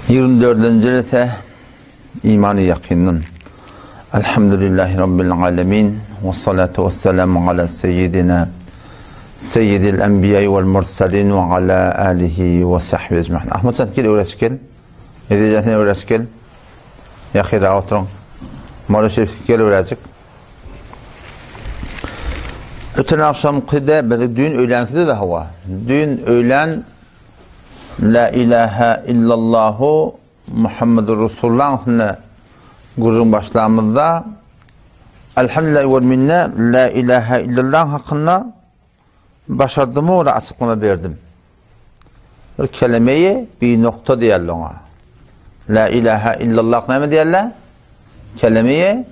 24-nji jelse imany ýakyndan. Elhamdülillahi Rabbil alemin. We salatu we selamu ala seyyidina seyyidil enbiýa wal mursalin we ala alihi we sahbihi ecmaîn. Ahmet sen gel öwreş gel. Eziz sen öwreş gel. Ýakyra oturyň. Molla Şerif gel öwreşik. Öten akşamkyda bir düýn öýlänkide de hawa. Düýn öýlän La ilahe illallahu Muhammedur Resulullah üstünde gürrüň başlamyzda Elhamdülillah we minne La ilahe illallah hakynda başardymy ora açyklama berdim. Bir kelimeyi bir nokta diýerler oňa. La ilahe illallah näme diýerler? Kelimeyi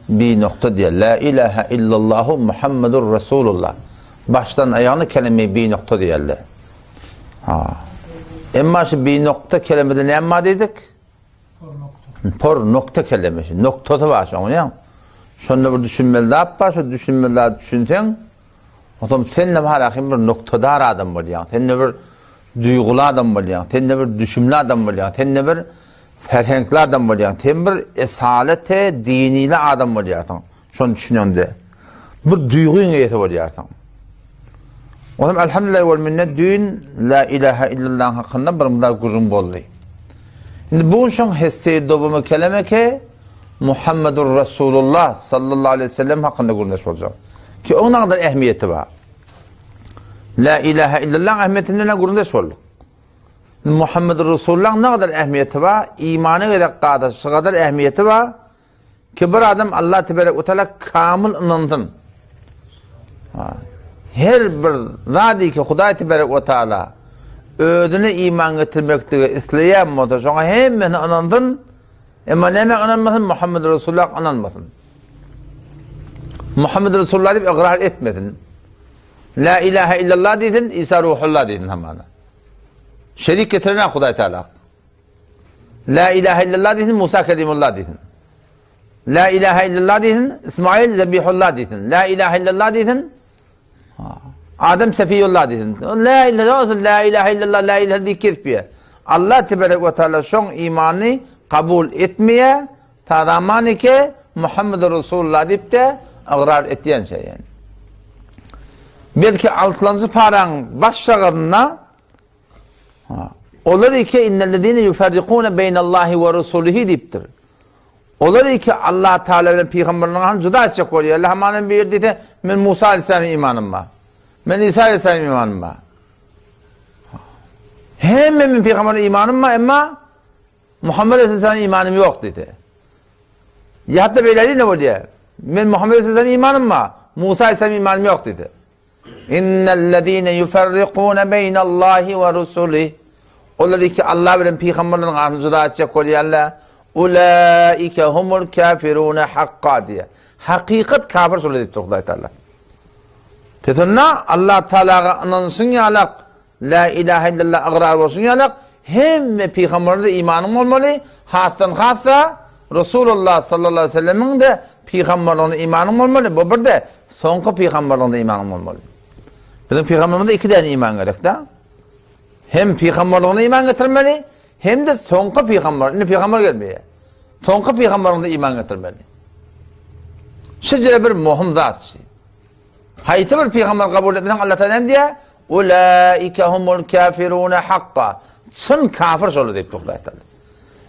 bir nokta diýerler. La ilahe illallahu Muhammedur Resulullah. Başdan aýagyny kelimeyi bir nokta diýerler. Ha. Emma şu bir nokta kelimede näme bar diýdik? Por nokta. Por nokta kelimesi. Noktasy bar şoň, ýa. Şonda bir düşünmeli zat bar, şo düşünmeli zat düşünseň, Otam sen de harakim bir noktadar adam bolýaň, sen de bir duýguly adam bolýaň, sen de bir düşümli adam bolýaň, sen de bir ferhenkli adam bolýaň, sen bir esalete dinili adam bolýarsyň. Şony düşüneňde bir duýgyň eýesi bolýarsyň. Otam elhamdülillah wal minnet düýn la ilaha illallah hakynda bir mudar gürrüň boldy. Indi bu gün şoň hesse dowamy kelemeke Muhammedur Resulullah sallallahu aleyhi ve sellem hakynda gürrüňdeş boljak. Ki oň naqadar ähmiýeti bar. La ilaha illallah ähmiýetinden gürrüňdeş bolduk. Muhammedur Resulullah naqadar ähmiýeti bar, imana gerek gada şu kadar ähmiýeti bar ki bir adam Allah tebarek we taala kamil ynansyn. Her bir zady ki Hudaý tebarek we taala özüne iman getirmeklige isleýän bolsa, şoňa hemmesine ynansyn. Emma näme ynanmasyn? Muhammed Resulullah ynanmasyn. Muhammed Resulullah diýip ygrar etmesin. La ilaha illallah diýsin, İsa ruhullah diýsin hamana. Şerik getirene Hudaý Teala. La ilaha illallah diýsin, Musa kelimullah diýsin. La ilaha illallah diýsin, İsmail zebihullah diýsin. La ilaha illallah diýsin, Adam sefiyullah diýsin. La ilaha illallah, la ilaha illallah, la ilaha diýip kesipýär. Allah tebarek we taala şoň imanyny kabul etmeýär, ta zaman ki Muhammed Resulullah diýip de ygrar etýän şey yani. Belki 6-njy paraň baş şagyrynda olar iki innellezine yufarriquna beynallahu we rusulihi diýipdir. Olar iki Allah Teala bilen pygamberiniň arasynda juda etjek bolýar. Allah hamanym bir diýse, men Musa aleyhisselam imanym bar. Men İsa aleyhisselam imanym bar. Hemme men pygambere imanym bar, emma Muhammed aleyhisselam imanym ýok diýse. Ya hatta beýle ne bolýar? Men Muhammed aleyhisselam imanym bar, Musa aleyhisselam imanym ýok diýse. Innellezine yuferrikune beýnallahi we rusulih. Olar iki Allah bilen pygamberleriň arasyny juda etjek bolýarlar. Ulaike humul kafirune hakka diýýär. Hakykat kafir şolar diýipdir Hudaý Taala. Pesonda Allah Taalaga ynanşyň ýalak, la ilaha illallah ygrar bolşuň ýalak, hemme pygamberlere imanyň bolmaly, hasdan hassa Resulullah sallallahu aleyhi ve sellemiň de pygamberligine imanyň bolmaly, bu bir de soňky pygamberligine imanyň bolmaly. Biziň pygamberimize iki däne iman gerek-de. Hem pygamberligine iman getirmeli, hem de soňky pygamber, indi pygamber gelmeýär. Soňky pygamberine iman getirmeli. Şeýle bir möhüm zat. Haýsy bir pygamber kabul etmeseň Allah Taala näme diýär? Ulaika humul kafirun hakka. Çyn kafir şolar diýip Hudaý Taala.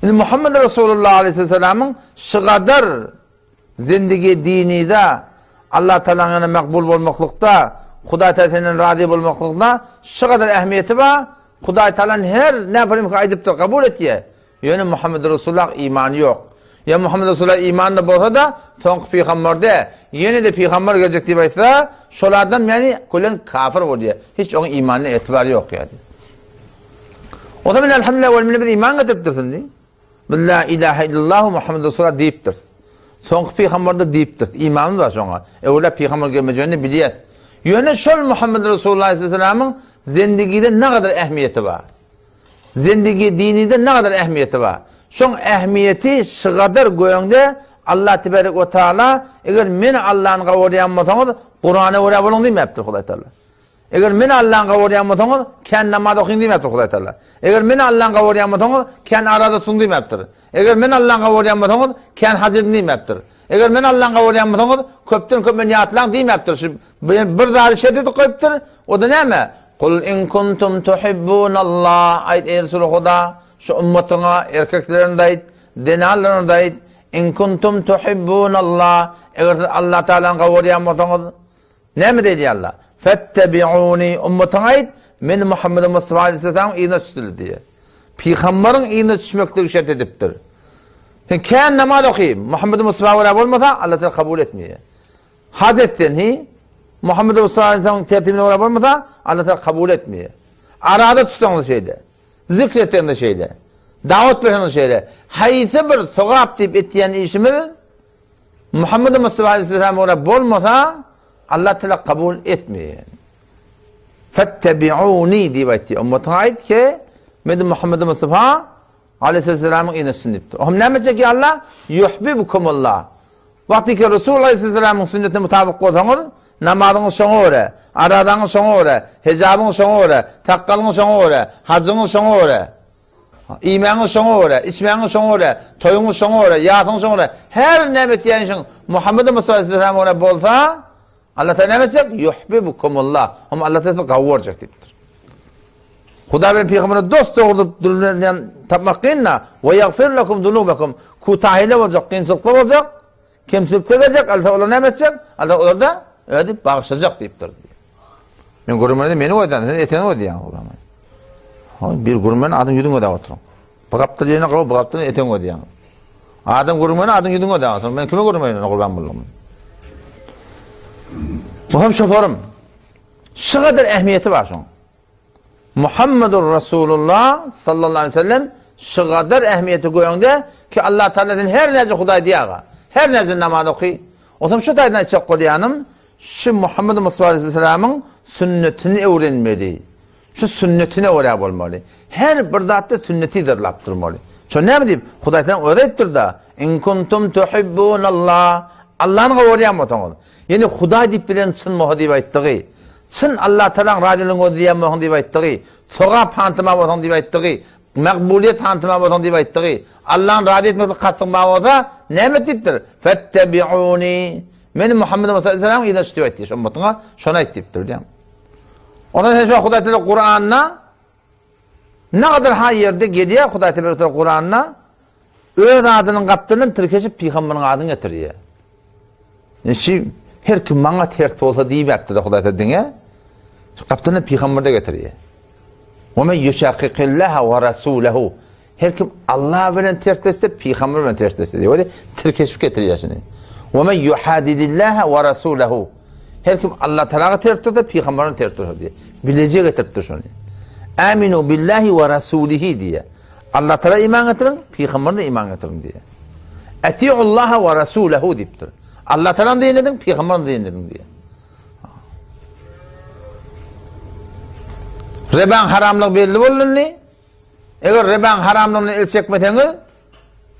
Indi Muhammed Resulullah aleyhisselamyň şu gadar zindigi dinide Allah Taalanyň ýanynda makbul bolmaklykda, Hudaý Taala senden razy bolmaklykda şu gadar ähmiýeti bar. Hudaý Taala her näme aýdypdyr, kabul etýär. Ýöne Muhammed Resulullah imany ýok. Ýa Muhammed Resulullah imanly bolsa-da, soňky pygamber däl. Ýene-de pygamber geljek diýip aýtsa, şol adam ýani külen kafir bolýar. Hiç oň imanyna etibar ýok ýani. O zaman elhamdülillah wal minne biz iman getiripdiris indi. Biz la ilaha illallah Muhammed Resulullah diýipdiris. Soňky pygamber de diýipdiris. Imanymyz bar şoňa. Öwla pygamber gelmejegini bilýäs. Ýöne şol Muhammed Resulullah aleyhisselamyň zendigide ne kadar ähmiýeti bar? Zendigi dinide ne kadar ähmiýeti bar? Şoň ähmiýeti şygadar göňde Allah tebarek we taala eger men Allany gowurýan bolsaňyz Kurana görä boluň diýmäpdir Hudaý taala. Eger men Allany gawarýan bolsaňyz, kän namaz okyň diýmäpdir Hudaý Taala. Eger men Allany gawarýan bolsaňyz, kän araza tutuň diýmäpdir. Eger men Allany gawarýan bolsaňyz, kän haj ediň diýmäpdir. Eger men Allany gawarýan bolsaňyz, köpden köp meni ýatlaň diýmäpdir. Şu bir zady şert edip goýupdyr. O-da näme? Kul in kuntum tuhibbunallah, aýt eý Resul Huda, şu ummatyňa erkeklerine-de aýt, zenanlaryna-da aýt, in kuntum tuhibbunallah, eger siz Allah Tagalany gawarýan bolsaňyz, Näme diýdi Allah? Fettebi'uni, ummatyňa aýt, men Muhammed Mustafa aleyhisselamyň yzyna düşdüler diýýär. Pygambaryň yzyna düşmekligi şert edipdir. Sen kän namaz oky, Muhammed Mustafa görä bolmasa, Allah Teala kabul etmeýär. Haj etsen hi, Muhammed Mustafa aleyhisselamyň tertibine görä bolmasa, Allah Teala kabul etmeýär. Arada tutsaňyz şeýle. Zikr etseňiz şeýle. Dawat berseňiz şeýle. Haýsy bir sogap diýip etýän işimiz Muhammed Mustafa aleyhisselam görä bolmasa, Allah Teala kabul etmeýär. Fettebi'uni diýip aýtdy. Ummatyňa aýt ki, men Muhammed Mustafa aleyhisselamyň yzyna düşsün diýipdir. Ohm näme etjek ýa Allah? Yuhibbukumullah. Wagty ki Resul aleyhisselamyň sünnetine mutabyk bolsaňyz, namazyňyz şoňa görä, arazaňyz şoňa görä, hijabyňyz şoňa görä, sakgalyňyz şoňa görä, hajyňyz şoňa görä, Iýmäňiz şoňa görä, içmäňiz şoňa görä, toýuňyz şoňa görä, ýasyňyz şoňa görä, her näme etýän işiň Muhammed Mustafa aleyhissalama görä bolsa, Allah Teala näme etjek? Yuhibbukumullah. Hem Allah Teala sizi gawy görjek diýipdir. Hudaý bilen pygambere dost dogry durmaýan tapmak kyn-da. We ýagfir lekum zunubakum. Kutahile boljak, kynçylyklar boljak, kemçilikler geljek, Allah olar näme etjek? Allah olar da özi bagyşlajak diýipdir. Men görmende meni goýdan, sen eteni goýdýaň gurama. Hoý, bir görmän adam ýüzüň gözäp oturyň. Bu gapdal ýene gaw, bu gapdal eten goýdýaň. Adam görmän adam ýüzüň gözäp oturyň. Men kime görmeýin gurban boldum. Bu hem şofarym. Şu kadar ähmiýeti bar şoň. Muhammedur Rasulullah sallallahu aleyhi ve sellem şu kadar ähmiýeti göňde ki Allah Teala sen her näce Hudaý diýaga. Her näce namaz oky. Otam şu taýdan aýtjak bolýanym, şu Muhammed Mustafa aleyhisselamyň sünnetini öwrenmeli. Şu sünnetine görä bolmaly. Her bir zatda sünneti yzarlap durmaly. Şo näme diýip, Hudaý Teala özi aýtdyr-da, In kuntum tuhibbunallah, Allany gowarýan bolsaňyz, ýani Hudaý diýip bilen çyn moha diýip aýtdygy, çyn Allah Tealanyň razylygyny gözleýän bolsaň diýip aýtdygy, sogap hantyma bolsaň diýip aýtdygy, Makbulyýet hantyma bolsaň diýip aýtdygy, Allany razy etmeklik kastyň bar bolsa, näme et diýipdir? Fettebi'uni. Meni Muhammed sallallahu aleyhi ve sellem yzyna düş diýip aýtdy. Şu ummatyňa şony aýt diýipdir diýýär. Ondan sen şu Hudaý Teala Kur'anda ne kadar ha ýerde gelýär Hudaý Teala Kur'anda Öz adynyň gapdalyndan tirkeşip pygamberiň adyny getirýär. Şi her kim maňa ters bolsa diýmäpdir-de Hudaý Teala diňe. Şu gapdalyndan pygamberi-de getirýär. Wa men ýuşakikillaha we rasulahu. Her kim Allah bilen tersleşse, pygamber bilen tersleşse diýip, tirkeşip getirýär şuny. Wa men yuhadidillaha we rasulahu. Her kim Allah Teala ters dursa, pygamberine ters dursa diýip, bileje getiripdir şuny. Aminu billahi we rasulihi diýýär. Allah Teala iman getiriň, pygamberine iman getiriň diýýär. Atiullaha we rasulahu diýipdir. Allah Tealany diýen ediň, pygamberini diýen ediň diýýär. Rebaň haramlygy belli boldy indi. Eger rebaň haramlygyndan el çekmeseňiz,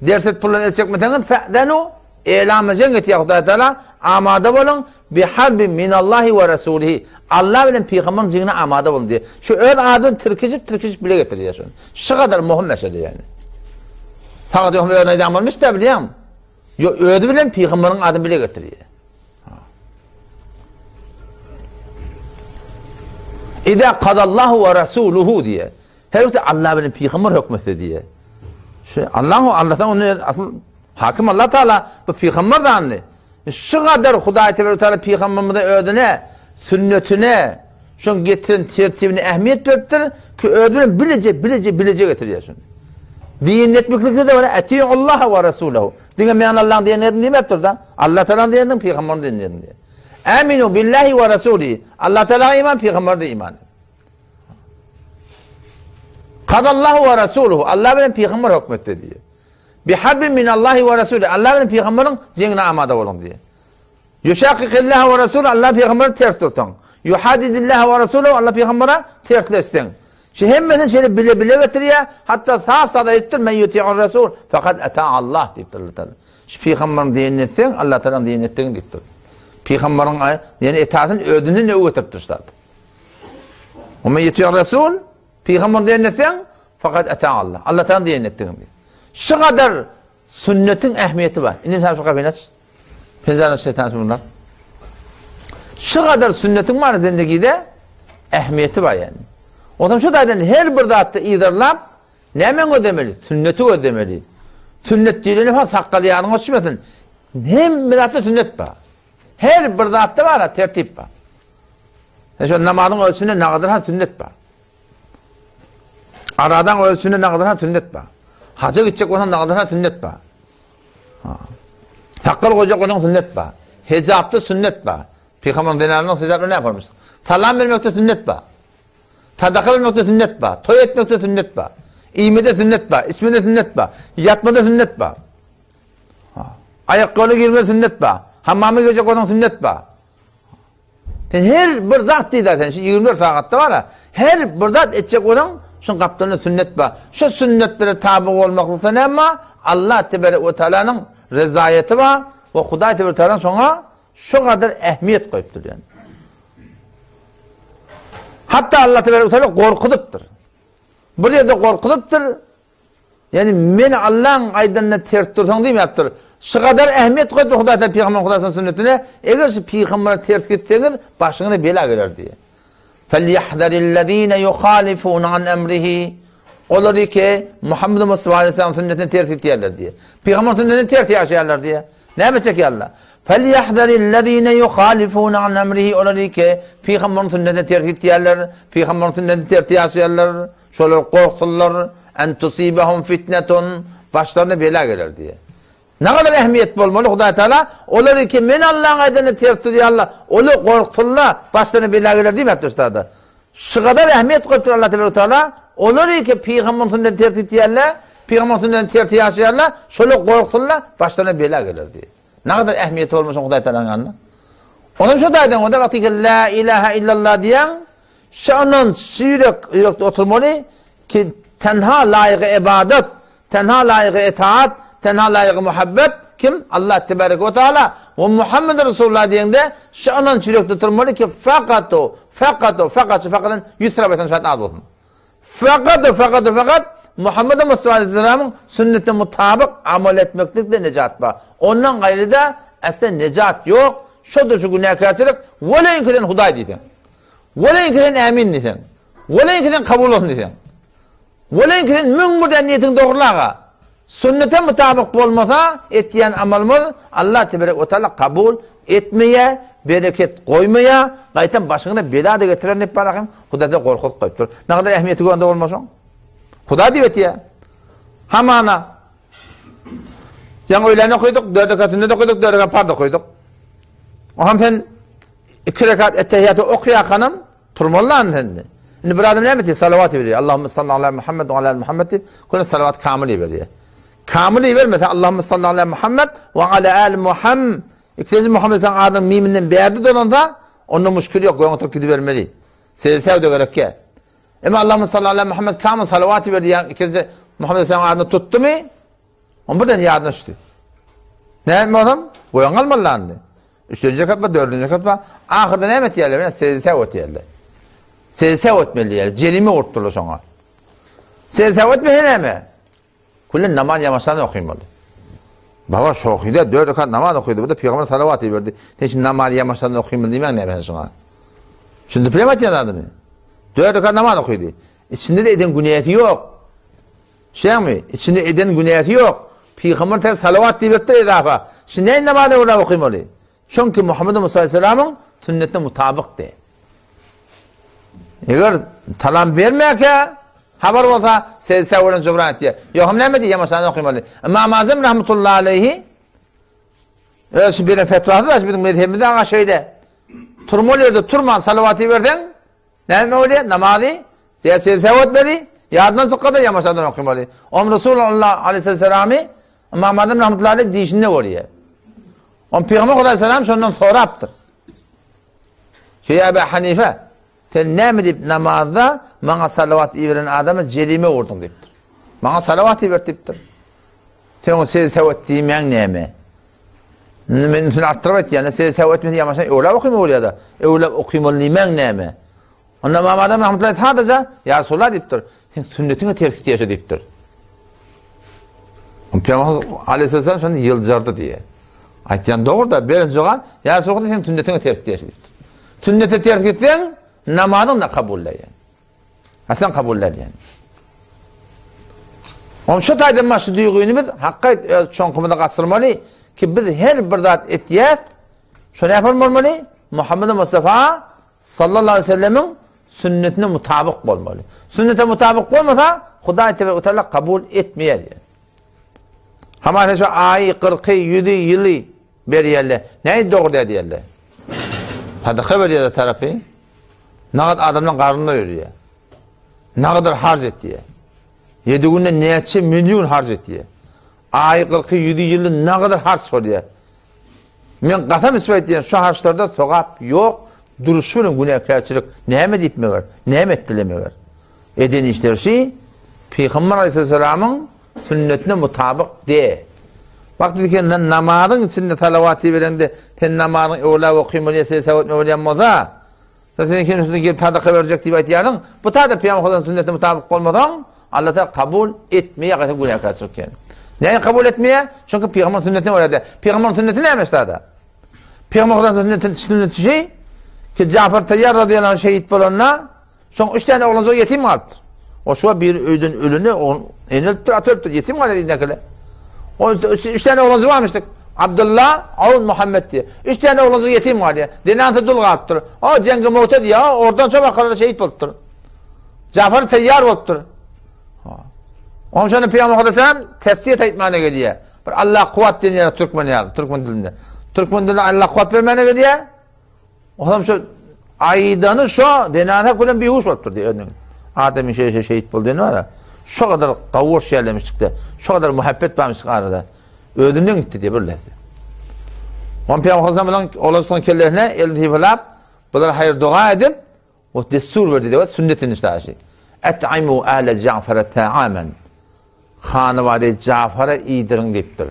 derset pulundan el çekmeseňiz, fe'zenu elam jeň etýär Hudaý Teala, amada boluň bi harbi minallahi we rasulihi. Allah bilen pygamberiň jeňine amada boluň diýýär. Şu öz adyny tirkişip, tirkişip bile getirýär şony. Şu kadar möhüm mesele ýani. Sagat ýok özüne aýdan bolmyş da bilýäňmi? Ýok, özi bilen pygamberiň adyny bile getirýär. Ida kadallahu we rasuluhu diýe. Her wagt Allah bilen pygamber hökmetse diýe. Şu Allahu Allahdan onu asıl hakim Allah Taala bu pygamber danly. Şu kadar Hudaý Tebaraka Taala pygamberimize özüne sünnetine şoň getiren tertibine ähmiýet beripdir ki özi bilen bileje bileje bileje getirýär şuny. Din etmeklikde de bar atiullaha we rasulahu. Diňe men Allah'ın diýenini edin diýmepdir da. Allah Teala'nın diýenini, pygamberiň diýenini diýen. Aminu billahi we rasulihi. Allah Teala iman, pygamber de iman. Kadallahu we rasuluhu. Allah bilen pygamber hökmetdi diýe. Bi harbin min Allahi we rasulihi. Allah bilen pygamberiň jeňine amada boluň diýe. Ýuşakikillaha we rasulahu. Allah pygambere ters dursaň. Ýuhadidillaha we rasulahu. Allah pygambere tersleşseň. Şu hemmesini şeýle bile-bile getirýär, hatda sap-sada aýdypdyr, Men ýuti'ur rasul, fakat ata Allah diýipdir Allah Taala. Şu pygamberiň diýenini etseň, Allah Taalanyň diýenini etdigiň diýipdir. Pygamberiň diýen etatyny özünden öw getiripdir şu zat. Ve men yuti'ir Resul, Pygamber diýen etseň, fakat ata Allah. Allah Taala diýen etdigiň diýýär. Şu kadar sünnetiň ähmiýeti bar. Indi sen şu gapyny aç. Penjireni şeytan bunlar. Şu kadar sünnetiň bar zindegide ähmiýeti bar yani. O zaman şu taýdan her bir zatda yzarlap näme gözlemeli? Sünneti gözlemeli. Sünnet diýleni ha sakgal ýadyňa düşmesin. Hemme zatda sünnet bar. Her bir zatda bar, tertip bar. E şu namazyň ölçüsinde nagadyr ha sünnet bar. Aradan ölçüsinde nagadyr ha sünnet bar. Haja gitjek bolsaň nagadyr ha sünnet bar. Ha. Sakgal goýjak bolsaň sünnet bar. Hijapda sünnet bar. Pygamberyň zenanynyň hijapyny ne yaparmyş? Salam bermekde sünnet bar. Sadaka bermekde sünnet bar. Toý etmekde sünnet bar. Iýmede sünnet bar. Içmede sünnet bar. Ýatmada sünnet bar. Aýak ýola girmede sünnet bar. Hammama girjek bolsaň sünnet bar. Sen her bir zat diýdi sen şu 24 sagatda bar her bir zat etjek bolsaň şuň gapdalynda sünnet bar. Şu sünnetlere taby bolmaklykda näme bar? Allah tebarek we taalanyň rezaýeti bar we Hudaý tebarek taala şoňa şu kadar ähmiýet goýupdyr yani. Hatta Allah tebarek we taala gorkuzypdyr. Bir ýerde gorkuzypdyr, Ýani men Allaň aýdanyna ters dursaň diýmäpdir. Şu gadar ähmiýet goýupdyr Hudaý Taala pygamber Hudaýyň sünnetine. Eger şu pygambere ters gitseňiz, başyňyza bela geler diýýär. Felýahzarillezine yuhalifun an emrihi. Olar ki Muhammed Mustafa Aleyhisselam sünnetine ters gitýärler diýýär. Pygamber sünnetine ters ýaşaýarlar diýýär. Näme çekýärler? Felýahzarillezine yuhalifun an emrihi. Olar ki pygamber sünnetine ters gitýärler, pygamber sünnetine ters ýaşaýarlar. Şolar gorksunlar, en tusibahum fitnetun, başlaryna bela geler diýe. Ne kadar ähmiýet bolmaly Hudaý Teala, olar ki men Allaň aýdanyna ters durýarlar, olar gorksunlar, başlaryna bela geler diýmepdir ştada. Şu kadar ähmiýet goýupdyr Allah Teala Teala, olar ki pygamberin sünnetine ters gitýärler, pygamberin sünnetine ters ýaşaýarlar, şolar gorksunlar, başlaryna bela geler diýe. Ne kadar ähmiýeti bolmuş Hudaý Tealanyň ýanynda. Onam şu taýdan, onda wagty ki la ilaha illallah diýen, Şu ynanç, şu ýürek, ýürekde oturmaly ki, tenha laýygy ybadat, tenha laýygy etaat, tenha laýygy muhabbet kim? Allah tebareke we taala we Muhammed Resulullah diýende şu ynanç ýürekde oturmaly ki, fakat o, fakat o, fakat şu fakatdan 100 syrap aýtsaň şat az bolsun. Fakat o, fakat o, fakat Muhammed Mustafa Aleyhisselamyň sünnetine mutabyk amal etmeklikde nejat bar. Ondan gaýry-da asla nejat ýok. Şodur şu günäkärçilik. Weleýinki sen Hudaý diýseň. Weleýinki sen ämin diýseň. Weleýinki sen kabul bolsun diýseň. Weleýinki sen 1001 den niýetiň dogruly aga. Sünnete mutabyk bolmasa etýän amalymyz Allah tebarek we taala kabul etmeýär, bereket goýmaýar, gaýtam başyňyza bela-da getirer diýip barahym Hudaýda gorkuzyp goýupdyr. Nägadar ähmiýeti görende bolmaşyň. Hudaý diýip etýär. Hamana. Ýaňy öýlän okaýdyk, dört rekat sünnet okaýdyk, dört rekat parz okaýdyk. Oňam sen iki rekat ettehiýaty okaýarkanam turmaly lan sen. Indi bir adam näme diýýär? Salawat berýär. Allahumma salli ala Muhammed we ala Muhammed diýip, köne salawat kamil berýär. Kamil bermese Allahumma salli ala Muhammed we ala ali Muhammed. Ikinji Muhammed sen adyň miminden bärde dolansa, onda muşkil ýok, göňe oturyp gidibermeli. Sejde sehw gerek ýa. Emma Allahumma salli ala Muhammed kamil salawat ber diýen ikinji Muhammed sen adyny tutdumy? On birden ýadyna düşdi. Näme bolsam, goýan galmaly landy. Üçünji rekat bar, dördünji rekat bar. Ahyrda näme etýärler? Mena secde sehw etýärler. Secde sehw etmeli diýýärler. Jerime urupdyrlar şoňa. Secde sehw etmese näme? Küllen namaz ýamaşdan okymaly. Baba şohyda dört rekat namaz okydy. Bu da pygamber salawat berdi. Sen şimdi namaz ýamaşdan okymaly diýmäň näme sen şoňa? Şimdi bilem aýtýan zadymy? Dört rekat namaz okydy. İçinde de eden günäsi ýok. Şeými? İçinde eden günäsi ýok. Pygamber sen salawat diýip beripdir ezafa. Şimdi näme namaz öwrenip okymaly? Çünki Muhammed Musa aleyhisselamyň sünnetine mutabykdy. Eger salam bermäkä habar bolsa secde bilen jubran etýär. Ýok hem näme diýýär? Ýamaşany okymaly. Imam Azam rahmetullahi aleyhi öz şu beren fetwasy da biziň mezhebimizde aga şeýle. Turmaly ýerde turman salawaty berseň Näme bolýar? Namazy ýa secde etmeli, ýadyna çyksa-da ýamaşadan okymaly. Om Resulullah aleyhisselamy Imam Azam rahmetullahi aleyh dişinde görýär. Om Pygamber aleyhisselam şondan sorapdyr. Şeý Ebu Hanife, sen näme diýip namazda maňa salawat iberen adama jelime urduň diýipdir. Maňa salawat iber diýipdir. Sen o secde et diýmäň näme? Indi men ünsüni artdyryp aýtýan, secde etmese ýamaşan öwlap okymaly bolýar-da. Öwlap okymaly diýmäň näme? Onda Ymam Azam rahmetullahi sadaja, Ýa Resulallah diýipdir, sen sünnetiňe ters gitýärşe diýipdir. Pygamber aleyhisselam şonda ýyljardy diýýär. Aýtýan dogry-da, beren jogap, Ýa Resulallah sen sünnetiňe ters gitýärşe diýipdir. Sünnete ters gitseň, namazyň da kabul edýär. Aslan kabul edýär. Onuň şu taýdan başy duýgyny biz hakykat öz çoňkumyza gaçyrmaly ki biz her bir zat etýäs, şo näme bolmaly? Muhammed Mustafa Sallallahu aleýhi we sellemiň sünnetine mutabyk bolmaly. Sünnete mutabyk bolmasa, Hudaý tebaraka taala kabul etmeýär. Hamana şu aýy, kyrky, ýüzi, ýyly berýärler. Näme dogry diýýärler? Sadaka berýärler tarapy. Nagat adamlaryň garnyny doýurýar. Nagadar harç etýär. Ýedi günde näçe million harç etýär. Aýy, kyrky, ýüzi, ýyly nagadar harç bolýar. Men gasam içip aýtýan, şu harçlarda sogap ýok, duruşy bilen günäkärçilik. Näme diýip meger? Näme etdiler meger? Eden işleri şi, Pygamber aleyhisselamyň sünnetine mutabyk de. Bak diýken, namazyň içinde salawat ibereňde, sen namazyň öwla okymaly, ýa sesawat bolýan bolsa, Sen kim üstüne gelip sadaka berjek diýip aýtýarsyň. Bu taýda Pygamber Hudaýyň sünnetine mutabyk bolmasaň, Allah Taala kabul etmeýär, gaýta günäkär çykýar. Näme kabul etmeýär? Çünki Pygamber sünnetine görä däl. Pygamber sünneti näme sada? Pygamber Hudaýyň sünneti sünneti şey ki Jafar Tayyar radıyallahu anh şehit bolanda soň üç tane oglanjyk ýetim galypdyr. O şu bir öýden ölene on enelipdir, at ölüpdir, ýetim galýar diýdäkele. O üç tane oglanjyk barmyşdyk. Abdullah, Awn, Muhammed diýe. Üç tane oglanjyk ýetim galýar. Zenansa dul galypdyr. O jeňge Mu'te diýe, oradan şo bakalara şehit bolupdyr. Jafar Tayyar bolupdyr. Onuň şony Pygamber Aleyhisselam tesýet aýtmana gelýär. Bir Allah kuwwat diýen türkmen ýaly, türkmen dilinde. Türkmen dilinde Allah kuwwat bermäne gelýär. Olam şu aýdany şo zenana bilen bihuş bolupdyr diýýär. Özüniň adamy şeýle şehit boldy diýen bar. Şo kadar gawuş ýerlemişlikde, şo kadar muhabbet barmyş arada. Özünden gitdi diýip bir lesi. Onuň Pygamber Aleyhisselam olar kellerine elini sypalap, bulara haýyr doga edip, O dessur berdi diýip, sünnetini şaşy. Et'imu ale Ja'fara ta'amen. Hanybady Jafara iýdiriň diýipdir.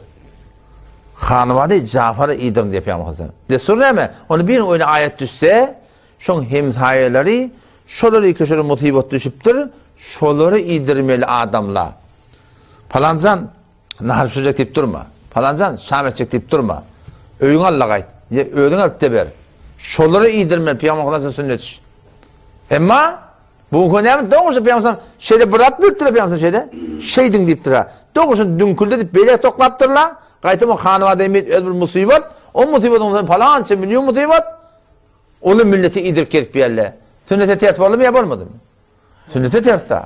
Hanybady Jafara iýdiriň diýip Pygamber Aleyhisselam. Dessur näme? Ony bir öýüne aýat düşse, şoň hemsaýalary şolar iki şolar musibat düşüpdir, şolary iýdirmeli adamlar. Palanjan Nahar bişirjek diýip durma. Palanjan, şam etjek diýip durma. Öýüňe al-da gaýt. Ýa özüň alyp-da ber. Şolary iýdirmeli, Pygamber Hudaýyň sünneti. Emma bu gün näme dogrusu Pygamber şeýle bir zat buýrupdyr Pygamber şeýle. Şeýdiň diýipdir. Dogrusu düňküldi diýip beýle toklapdyrlar. Gaýtam o hanybada emit öz bir musibat, o musibatyň üstüne palança million musibat. Uly milleti iýdirip gezip ýerler. Sünnete ters boldumy ýa bolmadymy? Sünnete ters-de.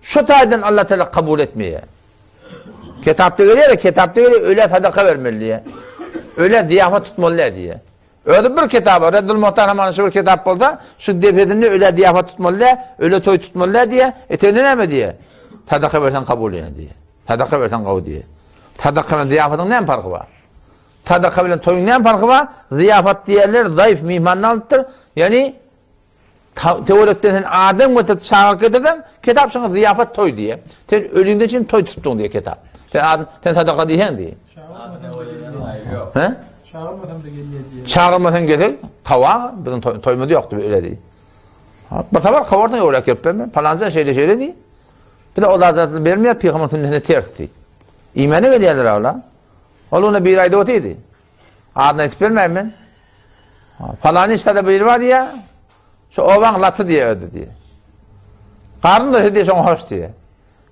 Şu taýdan Allah Teala kabul etmeýär. Kitapda gelýär, kitapda gelýär, öle sadaka bermeli diýär. Öle ziýafat tutmaly diýär. Özi bir kitap, Reddül Muhtar hamana şu bir kitap bolsa, şu depesinde öle ziýafat tutmaly diýär, öle toý tutmaly diýär, eteginde näme diýär? Sadaka berseň kabul edýär diýär. Sadaka berseň gowy diýär. Sadaka bilen ziýafatyň näme parky bar? Sadaka bilen toýuň näme parky bar? Ziýafat diýerler, zaýyf myhmanyny alypdyr. Ýani Töwerekden sen adam getirip çagyryp getirseň, kitap şoňa zyýafat toý diýýär. Sen ölüňden çyn toý tutduň diýýär kitap. Sen adam, sen sadaka diýseň diýýär. He? Çagyrmasaň da gelýär diýýär. Çagyrmasaň gelsek, hawa, biziň toýumyz ýokdy öyle diýýär. Bir sapar habardan öwrek gelip berme. Palanca şeýle şeýle diýýär. Bir de o zatlary bermeýär, pygamber sünnetine ters diýýär. Iýmäne gelýärler awla. Ol ona bir aýda otydy. Adyny aýdyp bermäýin men. Falany işde biri bar diýýär. Şu obaň laty diýýär özi diýýär. Garyn doýsa diýýär şoňa hoş diýýär.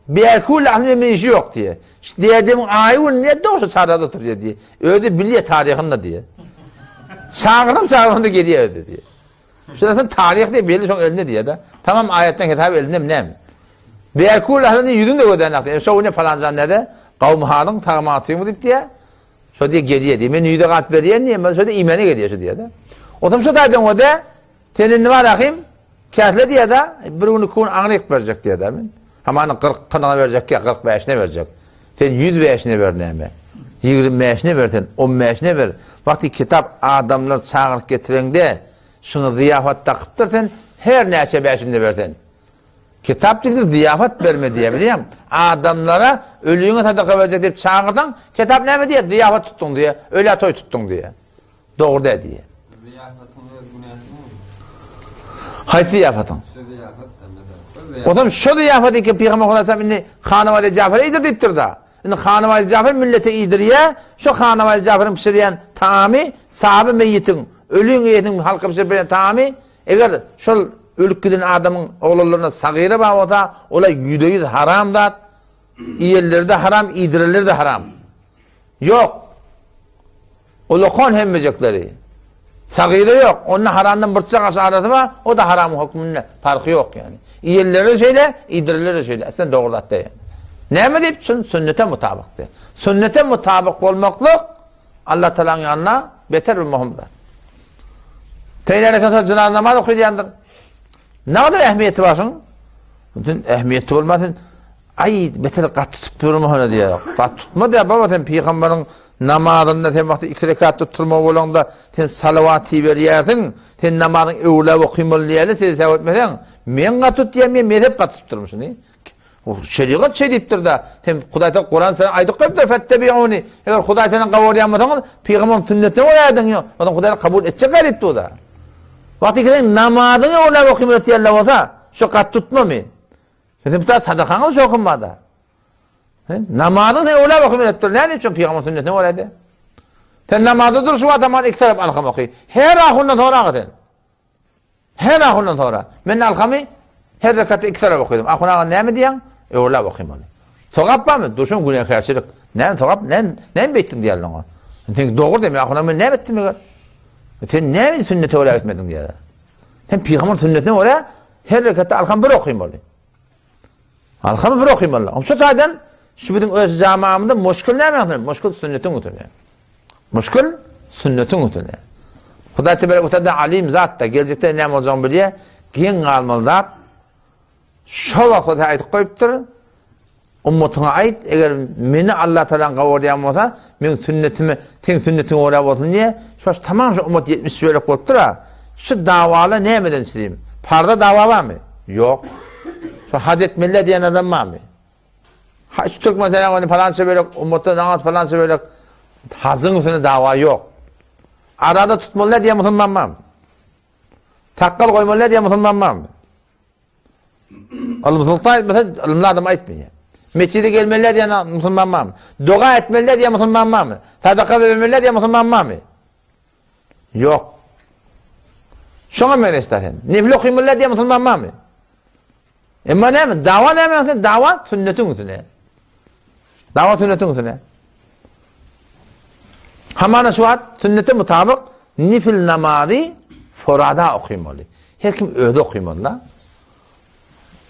Bäkul ahli men işi ýok diýýär. Şu dädemiň aýy gün niýe dogşy çarada oturýar diýýär. Özi bilýär taryhyny da diýýär. Çagyrdym çagyrdym da gelýär özi diýýär. Şundan soň taryh diýip belli şoň elinde diýýär-de. Tamam aýatdan hesap elinde näme? Bäkul ahli ýüzüni de gözän diýýär. Şo güne falanjan näde? Gawmy halyň tagama atyňmy diýip diýýär. Şo diýe gelýär diýe. Men ýüze galyp berýän diýe. Men şo diýe imene gelýär şo diýe-de. Otam şo taýdan o-da sen indi bar ahim käsle diýe-de bir gün iki gün aňryk berjek diýe-de men. Hamany 40 kynyna berjek ýa 45-ine berjek. Sen 105-ine ber näme? 25-ine ber sen, 15-ine ber. Wagty kitap adamlar çagyryp getireňde şuňa zyýafat dakypdyr sen her näçe bäşinde bersen. Kitap diýip zyýafat berme diýýär, bilýäňmi? Adamlara ölüňe sadaka berjek diýip çagyrsaň, kitap näme diýýär? Zyýafat tutduň diýýär, ölä toý tutduň diýýär. Dogry däl diýýär. Zyýafatyň öz günäsi näme? Haýsy zyýafatyň? Otam şo zyýafat eken Pygamber Hudaý indi Hanawaýda Jafar iýdir diýipdir-da. Indi Hanawaýda Jafar millete iýdirýä, şo Hanawaýda Jafaryň bişirýän taamy saby meýitiň, öliň eýesiniň halka bişirip berýän taamy, eger şol ölüp giden adamyň oglanlarynda sagyra bar bolsa, ola ýüzde-ýüz haram zat, iýenleri-de haram, iýdirenleri-de haram. Ýok. Ulakan hemmejekleri. Sagyra ýok. Onda haramdan bir çagaş arasy bar, o-da haramyň hökmünde. Parhy ýok ýani. Iýenleri-de şeýle, iýdirenleri-de şeýle. Aslynda dogry zat däl. Näme diýip? Şun sünnete mutabyk diýip. Sünnete mutabyk bolmaklyk Allah Taalanyň ýanynda beter bir möhüm zat. Peýler eken soň jynaza namaz okylýandyr. Nägadar ähmiýeti bar şuň? Bütün ähmiýeti bolmasyn. Aý, beter gaty tutup durma hany diýýär. Gaty tutma diýýär, baba sen pygamberiň namazynda sen wagty iki rekatda turmaly bolaňda sen salawat iberýärsiň, sen namazyň öwläp okymaly diýýärler, sen hesap etmeseň, men gaty tutýan, men mezhep gaty tutdurym şuny. Şerigat şeý diýipdir-de, sen Hudaý Taala Kuran sana aýdyp goýupdyr, fettebiuni. Eger Hudaý seni gawarýan bolsaňyz, pygamberiň sünnetine görä ediň, onda Hudaý kabul etjek diýipdir-de. Wagty sen namazyňy öwläp okymaly diýýärler bolsa, şu gaty tutmamy? Siziň bu sadakaňyz şokum barda. Namazyň sen öwläp oky biletdir. Näme üçin pygamber sünnetine görä-de? Sen namazda dur şu wagt iki tarap alkam oky. Her ahundan soraga sen. Her ahundan sora. Men alkamy her rekatda iki tarap okydym. Ahun aga näme diýýäň? Öwläp okym ony. Sogap barmy? Durşun günäkärçilik. Näme sogap? Näme näme beýtdiň diýýärler oňa. Sen dogry diýme. Ahun aga men näme etdim eger? Sen näme sünnete görä etmediň diýýärler. Sen pygamber sünnetine görä Her rekatda alham bir okymaly. Alhamy bir okymaly. Şu taýdan şu biziň öz jamaamyzda muşkil näme? Muşkil sünnetiň üstüne. Muşkil sünnetiň üstüne. Hudaý tebarek we taala alim zat da geljekde näme boljagyny bilýär. Geň galmaly zat. Şo wagtda aýdyp goýupdyr. Ummatyňa aýt, eger meni Allah Tagalaň gowurdýan bolsa, meň sünnetimi seň sünnetiňe görä bolsun diýe, şo tamam şu ummat 70 bölek bolupdyr-a. Şu dawala nämeden çyzym? Parza dawa barmy? Ýok. Şu haj etmeli diýen adam barmy? Ha şu türkmen sen ony palança bölek, ummatda namaz palança bölek. Hajyň üstüne dawa ýok. Arada tutmaly diýen musulman barmy? Sakgal goýmaly diýen musulman barmy? Ylymsyzlykdan aýtmasa, ylymly adam aýtmaýar. Mesjide gelmeliler diýen musulman barmy? Doga etmeliler diýen musulman barmy? Sadaka bermeliler diýen musulman barmy? Ýok. Şoňa meňzeş sen. Nefil okymalylar diýen musulman barmy? Emma näme? Dawa näme? Dawa sünnetiň üstüne. Dawa sünnetiň üstüne. Hamana şu wagt sünnete mutabyk nifil namazy forada okymaly. Her kim özi okymaly-da.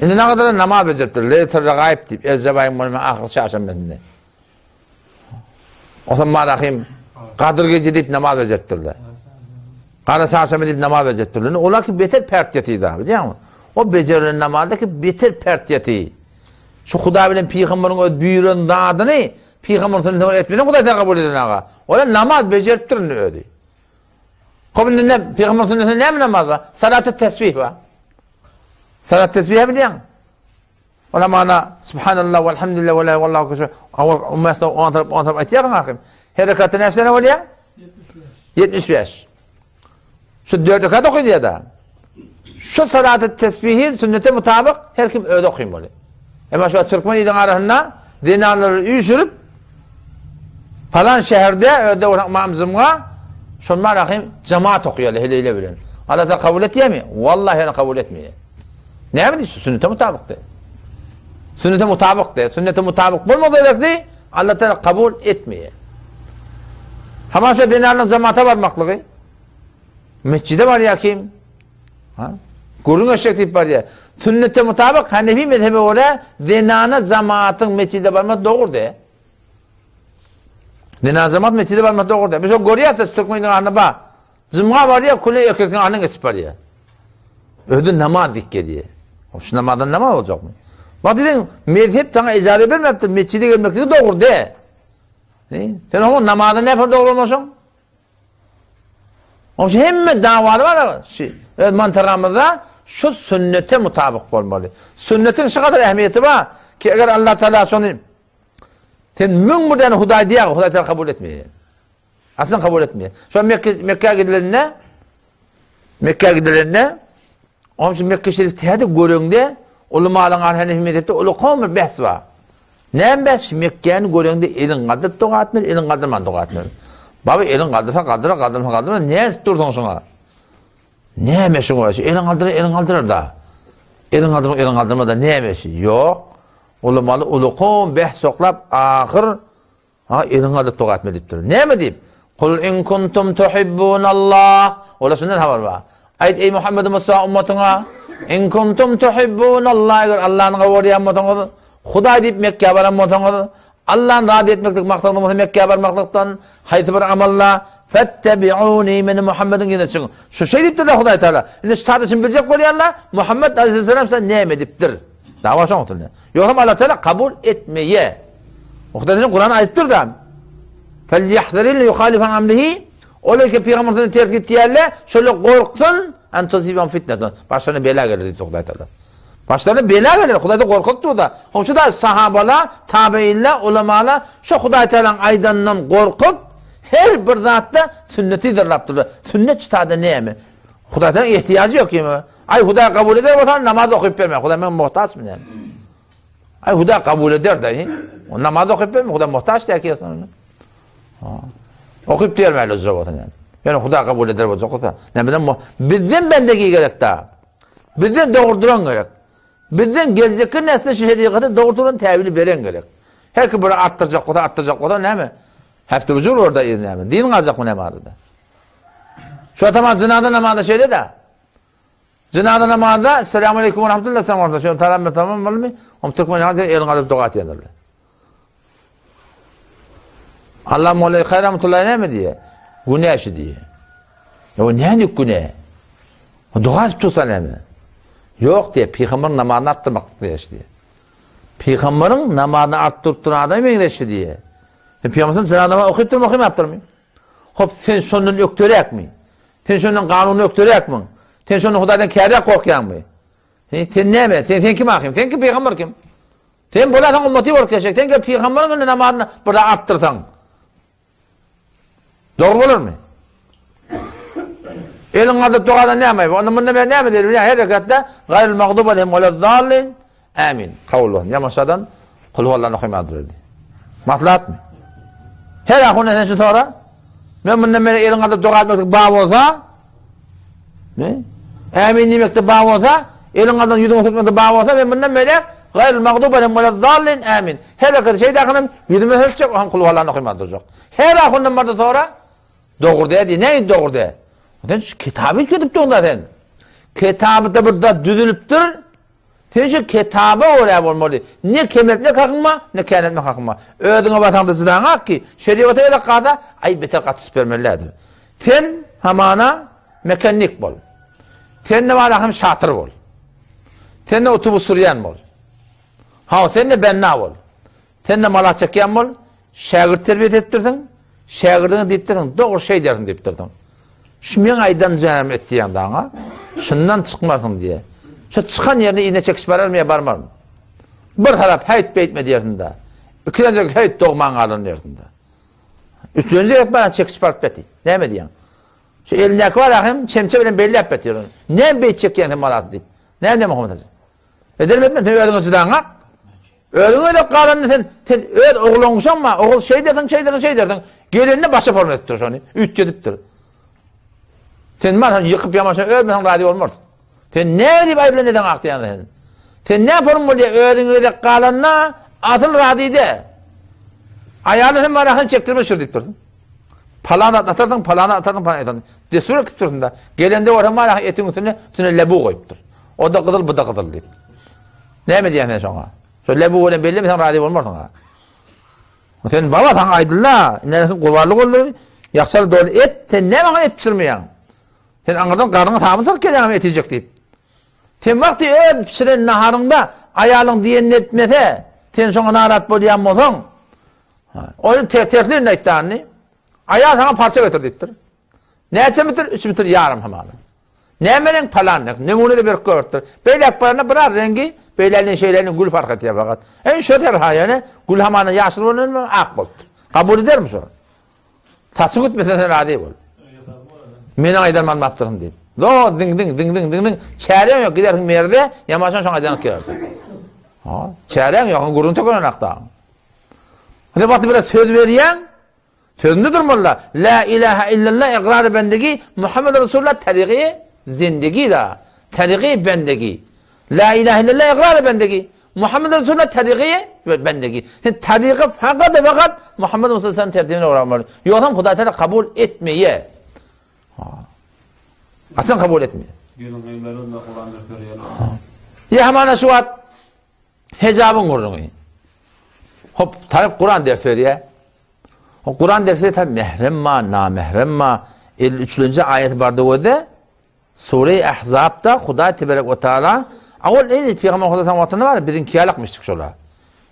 Indi ne kadar namaz bejeripdir. Leýletul Regaib diýip, Erjep aýyň bolmaýan ahyrky çarşenbesinde. Otam Marahim Gadyr gije diýip namaz bejeripdirler. Gara çarşenbe diýip namaz bejeripdirler. Olar ki beter pert ýatyda, bilýäňmi? O bejerilen namazda ki beter pert ýaty. Şu Hudaý bilen pygamberiň öz buýran zadyny pygamber sünnetine görä etmeseň Hudaý seni kabul eden aga. Olar namaz bejeripdir indi özi. Kop indi ne pygamber sünnetinde näme namaz bar? Salat-y tesbih bar. Salat tesbih bilýäň. Ola mana subhanallah velhamdülillah ve la wallahu ekber. Awal ummasda on tarap on tarap aýtýarsyň ahym. Her rekatda näçe tane bolýar? 75. Şu dört rekat okylýar da. Şu salaty tesbihi sünnete mutabyk her kim özi okymaly. Emma şu türkmen iliň arasynda zenanlary üýşürip falan şäherde öde bolsa imam zumga şonma rahim cemaat okýarlar heleýle bilen. Allah da kabul etýärmi? Wallahi ýene kabul etmeýär. Näme diýse sünnete mutabykdy. Sünnete mutabykdy. Sünnete mutabyk bolmasa gerekdi, Allah Taala kabul etmeýär. Haman şu zenanlaryň cemaata barmaklygy Mescide barýar kim? Ha? Gürrüň eşek diýip barýar. Sünnete mutabyk Hanefi mezhebe görä zenana cemaatyň mescide barmak dogrudy. Zenana cemaat mescide barmak dogrudy. Biz şo görýäs türkmeniň arasynda bar. Jumga barýar, küle erkeklerin arasyndan geçip barýar. Özi namaz diýip gelýär. Şu namazdan namaz boljakmy? Bak diýdiň, mezhep sana ijaze bermepdir, mescide gelmekligi dogry de. Sen oňa namazy näme dogry bolmaşyň? Oň hemme dawaly bar. Şu öz mantagamyzda şu sünnete mutabyk bolmaly. Sünnetiň şu kadar ähmiýeti bar ki eger Allah Taala şony sen müň bir däne Hudaý diýär, Hudaý Taala kabul etmeýär. Aslynda kabul etmeýär. Şo Mekke Mekkä gidilende Mekkä gidilende oň şu Mekke şerif täze göreňde. Ulamalyň ar Hanefi mezhepde ulakan bir bäs bar. Näme bäs? Mekgäni göreňde eliň galdyryp doga etmeli, eliň galdyrman doga etmeli. Baba eliň galdyrsa galdyrar, galdyrmasa galdyrmaz. Näme edip dursuň şoňa? Näme şoňa? Şu eliň galdyrar, eliň galdyrar da. Eliň galdyrma, eliň galdyrma da näme şi? Ýok. Ulamaly ulakan bäs oklap ahyr Ha, eliň galdyryp doga etmeli diýipdir. Näme diýip? Kul in kuntum tuhibbunallah. Ola şundan habar bar. Aýt eý Muhammed Musa ummatyňa, in kuntum tuhibbunallah eger Allahny gowarýan bolsaňyz, Hudaý diýip Mekgä baran bolsaňyz, Allahny razy etmeklik maksadyňyz bolsa Mekgä barmaklykdan haýsy bir amalla fettebi'uni meni Muhammediň yzyna çykyň. Şu şeý diýipdir-de Hudaý Taala. Indi şu sada şuny biljek bolýanlar Muhammed aleyhisselam size näme edipdir? Dawa şoň üstünde. Ýogsam Allah Teala kabul etmeýär. Hudaý Teala Kur'an aýdypdyr da. Fel-yahzaril yuhalif an amrihi Olar ki pygamber sözüni terk etýärler, şolar gorksun, an tusibahum fitnetun. Başlaryna bela geler diýdi Hudaý Teala. Başlaryna bela geler, Hudaýdan gorkup dur-da. Şu da sahabalar, tabeýinler, ulamalar şu Hudaý Tealanyň aýdanyndan gorkup, her bir zatda sünneti yzarlap durlar. Sünnet çytada näme? Hudaý Tealanyň ehtiýajy ýok ýeme. Aý Hudaý kabul eder bolsa namaz okyp berme. Hudaý men muhtaçmy näme? Aý Hudaý kabul eder de. O namaz okyp berme. Hudaý muhtaç däki ýa Okyp diýermäli uzra bolsa näme? Ýöne Hudaý kabul eder bolsa bolsa. Näme bizden bizden bendegi gerek da. Bizden dogurdyran gerek. Bizden geljekki nesle şu şerigaty dogurdyran täwili beren gerek. Her kim bir artdyrjak bolsa, artdyrjak bolsa näme? Hepde bujur orada näme? Din galjakmy näme arada? Şu atama jynaza namazda şeýle-de. Jynaza namazda Esselamu aleýkum we rahmetullah sen orada şöyle salam ber tamam bolmy? Om türkmen ýaly elini galdyryp doga etýändirler. Allah molla rahmetullahi näme diýýär? Günä şu diýýär. Ýa o näme günä? O doga edip dursa näme? Ýok diýýär, pygamber namazyny artdyrmak diýýär diýýär. Pygamberiň namazyny artdyryp duran adam meňzeşdi diýýär. Pygamber jynaza namazy okyp durmy, okymapdyrmy? Hop, sen şondan ökderäkmi? Sen şondan kanuny ökderäkmiň? Sen şondan Hudaýdan käräk gorkýaňmy? He, sen näme? Sen sen kim ahym? Sen kim pygamber kim? Sen bolasaň ummaty bolup geçjek. Sen gel pygamberiň önünde namazyny bir artdyrsaň. Dogry bolarmy? Eliň galdyryp dogadan näme? Onda munda men näme diýelim? Her rekatda gaýrul magdub aleyhim welezzallin. Amin. Kabul bolsun. Ýamaşadan kul huwallany okaýmaly durdy. Maslahatmy? Her ahunda sen şu sora. Men mundan beri eliň galdyryp doga etmeklik bar bolsa, ne? Amin diýmekde bar bolsa, eliň galdyryp ýüzüňi sürtmekde bar bolsa, men mundan beri gaýrul magdub aleyhim welezzallin. Amin. Her rekat şeýdäkinem ýüzüme sürtjek, oňam kul huwallany okaýmaly durjak. Her ahundan barda sora. Dogry däl diý. Näme dogry däl? Sen şu kitaby üýtgedip durda sen. Kitabda bir zat düzülipdir. Sen şu kitaba görä bolmaly. Ne kemeltmek hakyň bar, ne känetmek hakyň bar. Özüňe basaňda jydaňak ki, şerigata gerek galsa, aý beter gaty tutup bermelidir. Sen hamana mekannik bol. Sen de bala hem şatyr bol. Sen de otobus sürýän bol. Ha, sen de benna bol. Sen-de mala çekýän bol, şägirt terbiýet edipdirsiň, şägirdiňe diýipdirsiň, dogry şeý dersiň diýipdirsiň. Şu meň aýdan jäm et diýen daňa, şundan çykmarsyň diýe. Şu çykan ýerine yzyna çekişip bararmy ýa barmarmy? Bir tarap häýt beýtme diýersiň-de. Ikilenji häýt dogman galan diýersiň-de. Üçlenji gezek baran çekişip baryp beti. Näme diýýäň? Şu elindäki bar hem çemçe bilen belläp betyr. Näme beýt çekýäň sen malasy diýip. Näme diýýän Muhammet hajy? Edermi etmez sen özüňe jydaňa. Özüňe gezek galanda sen sen öz ogluňşaňma, ogul şeý dersiň, şeý dersiň, şeý dersiň. Gelende başa forma etdir şony, üýtgedipdir. Sen mal ýykyp ýamaşa ölmeseň razy bolmarsyň. Sen näme diýip aýdylan eden akdyýan sen? Sen näme forma bolýar özüňe gezek galanda asyl razy de. Aýaly sen bana çekdirme şur diýip dursun. Palan atarsyň, palan atarsyň, palan atarsyň. Destur ekip dursun da. Gelende görseň bana etiň üstüne, üstüne lebu goýupdyr. O da gyzyl, bu da gyzyl diýip. Näme diýýän sen şoňa? Şo lebu bilen bellemeseň razy bolmarsyň ha. Sen baba saňa aýdylda, indi gurbanlyk boldy. Ýakşaly doly et, sen näme maňa et bişirmeýäň? Sen aňyrdan garnyňa sabyn salyp gelýäň et iýjek diýip. Sen wagty öz bişiren naharyňda aýalyň diýenini etmese, sen şoňa narat bolýan bolsaň, oýun tersini aýtdany. Aýal saňa parça getir diýipdir. Näçe metr? 3 metr ýarym hamala. Näme reňk palan reňk. Nemune-de berip görüpdir. Beýläk baranda biraz reňgi, beýländen şeýländen gül fark etýär fakat. Eý şo terha ýöne gül hamana ýaşyl bolan ak bolupdyr. Kabul edermi şo? Saçyň gitmese sen razy bol. Meniň aýdanym almapdyryn diýip. Do diň diň diň diň diň diň çäreň ýok gidersiň merde ýamaşan şoňa aýdanyp gelersiň. Ha, çäreň ýok, gürrüň tökenen akda. Hadi wagty biraz söz berýäň, sözünde durmaly. La ilaha illallah iqrar bendegi Muhammed Resulullah tarigy zindigi da. Tarigy bendegi. La ilaha illallah iqrar bendegi. Muhammed Resulullah tarigy bendegi. Sen tarigy fakat ve fakat Muhammed Resulullah tertibine uğramaly. Ýogsam Hudaý Teala kabul etmeýär. Haçan kabul etmeýär? Gelin gyzlara da Kuran ders berýärler. Ýa hamana şu wagt hejabyň gürrüňi. Hop, taryp Kuran ders berýär. O Kuran dersi tabi mehrem ma, namehrem ma. 53-nji aýaty bardy gözde. Sure-i Ahzabda Hudaý teberek we taala awal ey peygamber Hudaý san wagtynda bar biziň kiýalakmyşdyk şola.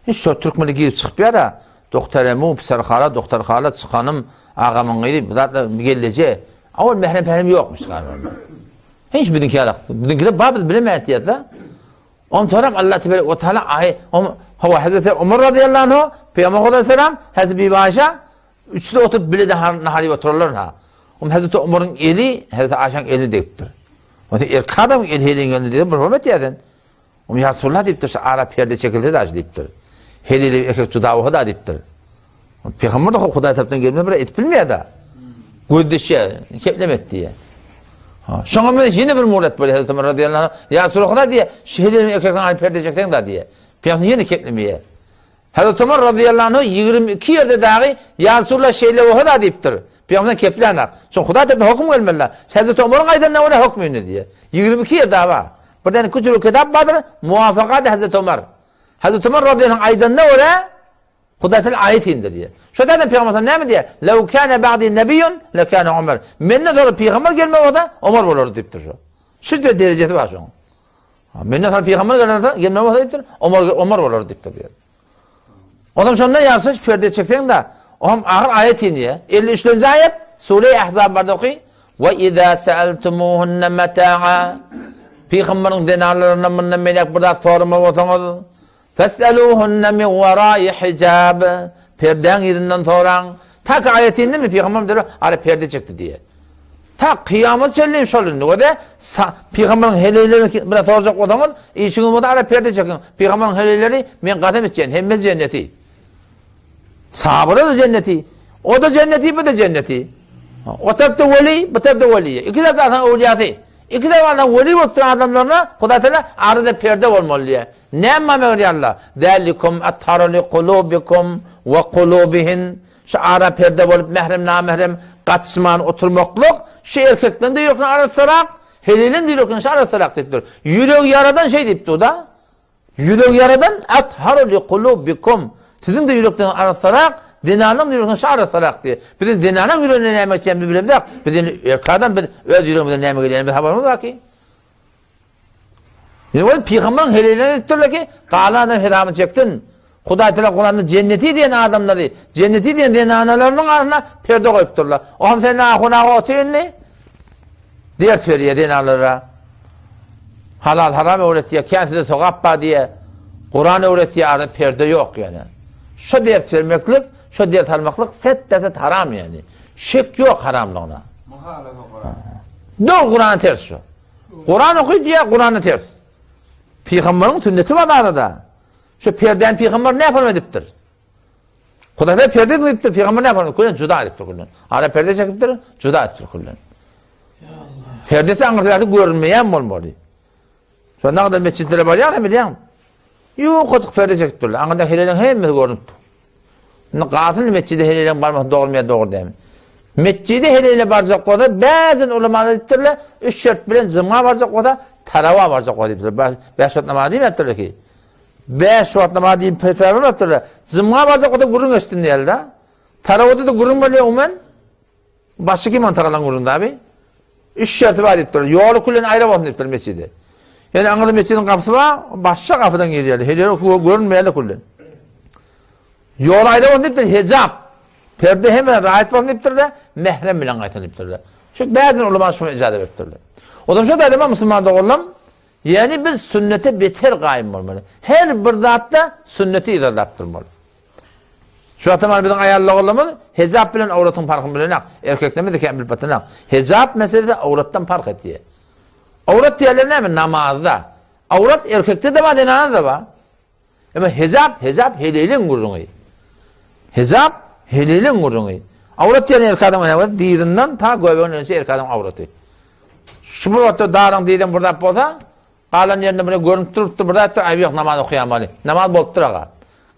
Hiç şo türkmeni girip çykyp ýara. Doktor emu, pisar hala, doktor hala çykanym, agamyň gyzy, bu zatlar gelleje. Awal mehrem pehrem ýokmuş galiba. Hiç biziň kiýalak. Biziňkide bar biz bilemeýäs diýýär-de. Onsoram Allah teberek we taala aý, hawa Hazreti Umar radıyallahu anhu, Peygamber Hudaý selam, Hazreti Bibi Aýşa üçde oturyp bile de nahar iýip oturarlar ha. Om Hazreti Umaryň eli Hazreti Aýşaň eline degipdir. Onda erkek adamyň eli heleýiň eline degip bir hormat diýýär Om ýa Resulullah diýipdir, şu ara perde çekilse daş diýipdir. Helili erkek juda bolsa da diýipdir. Peygamber de Hudaý tarapdan gelme bir etip bilmeýär da. Gözdeşýär, keplemet diýýär. Ha, şoňa men ýene bir murat bolýar Hazreti Ömer radıyallahu anh. Ýa Resulullah diýýär, şu helili erkekden aýry perde çekseň da diýýär. Peygamber ýene keplemeýär. Hazreti Ömer radıyallahu anh 22 ýerde dagy Ýa Resulullah şeýle bolsa da diýipdir. Peygamber keplänak. Şoň Hudaý tarapdan höküm gelmeli. Hazreti Ömeriň aýdanyna görä höküm indi diýýär. 22 ýerde bar. Bir tane küçük kitap bardyr, Muvafakat Hazreti Ömer. Hazreti Ömer radıyallahu anh aýdanyna görä Hudaý Teala aýat indirýär. Şo taýdan Pygamber näme diýýär? Lew kana ba'di nebiyyun lekana Ömer. Menden soňra pygamber gelmegi bolsa Ömer bolardy diýipdir şo. Şu derejesi bar şoň. Menden soňra pygamber gelerse, gelmegi bolsa diýipdir, Ömer Ömer bolardy diýipdir diýýär. Ondan şonda ýarsyş perde çekseň de, oňam agyr aýat inýär. 53-nji aýat Sure Ahzab barda oky. Ve iza sa'altumuhunna mata'a. Pygamberiň zenanlaryndan mundan beýläk bir zat sorama bolsaňyz, Fes'eluhunna min wara'i hijab. Perdäň yzyndan soraň. Ta ki aýat indimi pygamberimiz diýip, ara perde çekdi diýe. Ta kyýamat çenli şol indi. Göze pygamberiň heleýlerini bir sorajak bolsaňyz, işiňiz bolsa ara perde çekiň. Pygamberiň heleýleri men gasam içýän, hemme jenneti. Sahabalar da jenneti. O da jenneti, bu da jenneti. O tarapda weli, bu tarapda weli. Iki tarapda Allah'ın öwliyasy. Iki tarapda Allah'ın weli bolup duran adamlaryna Hudaý Teala arada perde bolmaly diýýär. Näme meger ýalla? Zalikum atharu li kulubikum we kulubihin. Şu ara perde bolup mährem namährem gatyşman oturmaklyk şu erkekden de ýürekini arassarak, heleliň de ýürekini şu arassarak diýipdir. Ýüregi ýaradan şeý diýipdir da. Ýüregi ýaradan atharu li kulubikum. Siziň de ýürekden arassarak, zenanyň de ýürekden şu arassarak diýip. Biziň zenanyň ýüregine näme geçýänini biz bilemzok. Biz erkek adam biz öz ýüregimizden näme gelýänini biz habarymyz bar ki. Ýöne ol pygamberiň heleýlerini edipdirler ki, galan adam hezabyny çeksin. Hudaý Teala Kuranda jenneti diýen adamlary, jenneti diýen zenanalarynyň arasynda perde goýupdyrlar. Oňam sen nahunaga otur indi. Ders berýär zenanlara. Halal haram öwretýär, kän size sogap bar diýýär. Kuran öwretýär, arada perde ýok ýöne. Şo ders bermeklik, şo ders almaklyk set-de-set haram ýöne. Şek ýok haramlygyna. Muhalafa Kuran. Dogry Kurana ters şu. Kuran oky diýýär, Kurana ters. Pygamberiň sünneti bar arada. Şu perdäni pygamber näme edipdir? Hudaý perde edipdir, pygamber näme edipdir? Juda edipdir küllen. Ara perde çekipdir, juda edipdir küllen. Perdesi aňyrsy görünmeýän bolmaly. Şonda kadar mesjitlere barýarsa bilýäň. Ýukajyk perde çekipdirler. Aňyrda heleliň hemmesi görünip dur. Indi galsyn mesjide heleliň barmasy dogrymy ýa dogry dälmi? Mesjide heleýle barjak bolsa, bäzin ulamalar diýipdirler, üç şert bilen juma barjak bolsa, tarawa barjak bolsa diýipdirler. Bäş wagt namaz diýmäpdirler ki. Bäş wagt namaz diýip fetwa bermäpdirler. Juma barjak bolsa gürrüň eşitsin diýýärler. Tarawada da gürrüň bolýar umuman. Başy kim antagalan gürrüň abi? Üç şerti bar diýipdir. Ýoly küllen aýra bolsun diýipdir mesjide. Ýöne aňyrda mesjidiň gapysy bar, başga gapydan girýärler. Heleýler görünmeýärler küllen. Ýoly aýra bolsun diýipdir, hejap. Perde hemme rahat bolsun diýipdir-de, mährem bilen gaýtsyn diýipdirler. Şu bäzin ulama şuny ijaza beripdirler. O zaman şu daýlama musulman doganlarym, ýani biz sünnete beter gaýym bolmaly. Her bir zatda sünneti yzarlap durmaly. Şu wagtda mana biziň aýal doganlarymyz hejap bilen awratyň parhyny bilenak. Erkeklerimiz de kän bilip batanok. Hejap meselesi awratdan parh etýär. Awrat diýerler näme? Namazda. Awrat erkekde-de bar, zenanada-da bar. Emma hejap, hejap heleýleň gürrüňi. Hejap heleýleň gürrüňi. Awrat diýen erkek adam näme? Dyzyndan ta göbegine çenli erkek adam awraty. Şu bir wagtda daryň dyzyn bir zat bolsa, galan ýerinde bir görünip durupdyr, bir zatdyr, aýby ýok namaz okaýamaly. Namaz bolupdyr aga.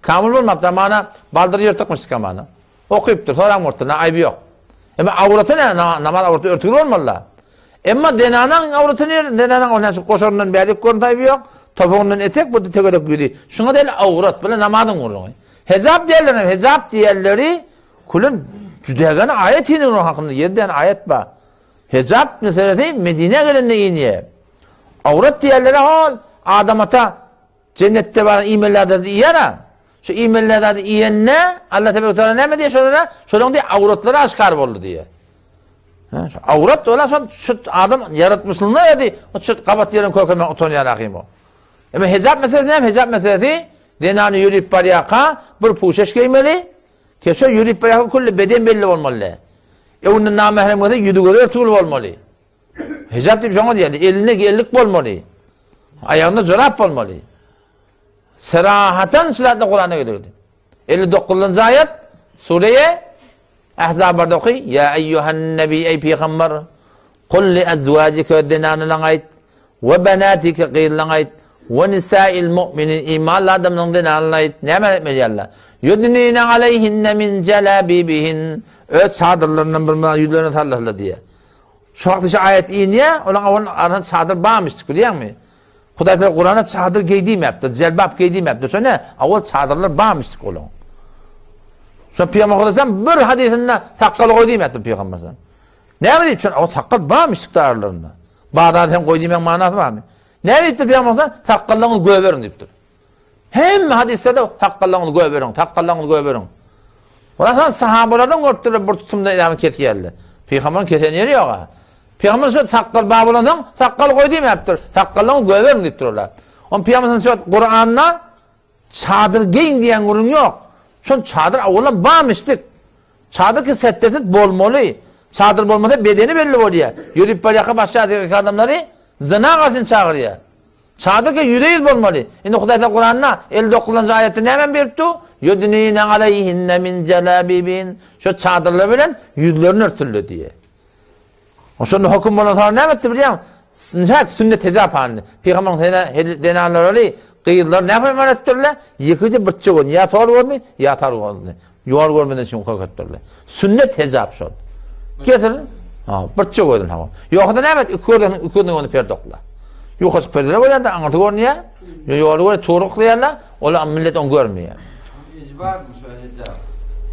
Kamyl bolmapdyr, mana baldyr ýyrtykmyş kamana. Okypdyr, soran bolupdyr, na aýby ýok. Emma awraty näme? Namaz awraty örtügli bolmaly. Emma zenanaň awraty nirde? Zenanaň ondan şu goşaryndan bärik görünse aýby ýok, topugyndan etek, bu tegelek ýüzi. Şuňa däl awrat, bile namazyň gürrüňi. Hejap diýerler, hejap diýerleri külün jüdägene aýat indi onuň hakynda ýerden aýat bar. Hejap meselesi Medinä gelende inýär. Awrat diýerleri hol Adam ata Jennetde bar iýmeli zady iýer-a. Şu iýmeli zady iýende Allah tebarek taala näme diýýär şolara? Şolaryň diýýär awratlary aşgär boldy diýýär. Ha, şu awrat ola şol şu adam ýaratmyşlygyna edi, o şu gabat ýerin kökeme utanýar ahym o. Emma hejap meselesi näme? Hejap meselesi zenany ýörüp barýarka bir puşeş geýmeli, keşe ýörüp barýarka külli beden belli bolmaly. Öňünden namährem görse ýüzi gözi örtügli bolmaly. Hijap diýip şoňa diýildi. Elinde ellik bolmaly. Aýagynda jorap bolmaly. Serahatan şularda Kur'an'a geldi. 59-njy aýat Sure Ahzab barda oky. Ya eyyuhan nebi ey peygamber kul li azwajika zenanylaň aýt we banatika gyzlaň aýt we nisail mu'minin imanly adamlaryň zenanyna aýt. Näme etmeli ýaly? Yudnina aleyhinne min jalabibihin. Öz çadyrlaryndan bir ýüzlerine sallaslar diýýär. Şu wagt şu aýat inýär, olaň awal arasynda çadyr barmyşdyk bilýäňmi? Hudaý Teala Kurana çadyr geý diýmäpdir, jelbap geý diýmäpdir. Şo ne? Awal çadyrlar barmyşdyk olaň. Şo Pygamber Hudaý bir hadysynda sakgal goý diýmäpdir Pygamber sallam. Näme diýip, şo awal sakgal barmyşdyk da aralarynda. Bazar sen goý diýmegiň manasy barmy? Näme diýipdir Pygamber sallam? Sakgallaryňyzy göberiň diýipdir. Hemme hadyslarda sakgallaryňyzy göberiň, sakgallaryňyzy göberiň. Ondan sahabalardan görüpdirler bir tutumda edamı kesýärler. Pygamberiň kesen ýeri ýok. Pygamber şu sakgal bar bolansoň, sakgal goý diýmäpdir. Sakgallaryňyzy göberiň diýipdir olar. On pygamber şu Kuranda çadyr geýin diýen gürrüň ýok. Şon çadyr awalan barmyşdyk. Çadyr ki setdesit bolmaly. Çadyr bolmasa bedeni belli bolýar. Ýörüp barýarka başga adamlary zyna garşy çagyrýar. Çadyr ki ýüze-ýüz bolmaly. Indi Hudaý Taala Kuranda 59-njy aýatda näme beripdi? Yudnina aleyhinne min jalabibin. Şu çadyrlar bilen ýüzlerini örtüldi diýe. Şonda höküm bolan soň näme etdi bilýäňmi? Nihayet sünnet hijap halyny. Pygamberiň zenanlary, gyzlar näme perman etdirler? Ýekeje birçe gün ýa sol görni, ýa sag görni. Ýol görmeden üçin köp etdirler. Sünnet hijap şol. Getir. Ha, birçe gözün hawa. Ýogsa näme et? Iki gözün, iki gözün ony perdokla. Ýukaçyk perdeler bolýar da aňyrsy görünýär. Ýoly görä turup diýerler, ol millet ony görmeýär. Ejbarmy şo hijap?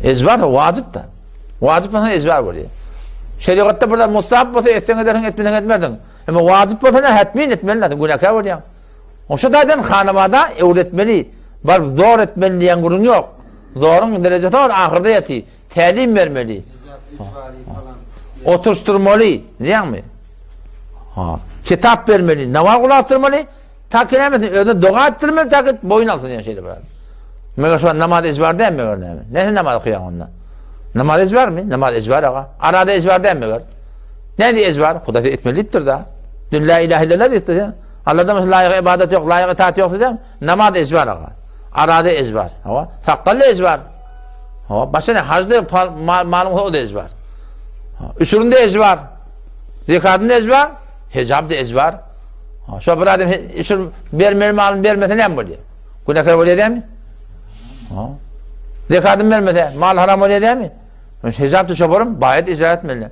Ejbar wajyp da. Wajyp bolsa ejbar bolýar. Şerigatda bir zat mustahap bolsa etseň edersiň, etmeseň etmersiň. Emma wajyp bolsa ne hetmin etmeli, günäkär bolýaň. Oşa taýdan hanabada öwretmeli, baryp zor etmeli diýen gürrüň ýok. Zoruň derejesi bar, ahyrda ýaty. Tälim bermeli. Oturşdurmaly, bilýäňmi? Ha. Kitap bermeli, nawar gulak ta ki nämesin, özüne doga etdirmeli, ta ki boýun alsyn ýa şeýle biraz. Meger şu namaz ejbar däl meger näme? Näse namaz okaýaň onda? Namaz ejbarmy? Namaz ejbar aga. Arada ejbar däl meger. Näde ejbar? Hudaý etmeli diýipdir da. Dün la ilahe illallah diýipdir. Allahdan başga laýyk ibadat ýok, laýyk itaat ýok diýip, namaz ejbar aga. Arada ejbar. Hawa, sakgal ejbar. Hawa, başga ne? Hajda malyň o da ejbar. Üçürinde ejbar. Zekatynda ejbar, hejabda ejbar. Şo bir adam üçür bermeli malyny bermese näme bolýar? Günäkär bolýar dämi? Ha. Zekatyny bermese mal haram bolýar dämi? Hejap düşe borum, baýat icra etmeli.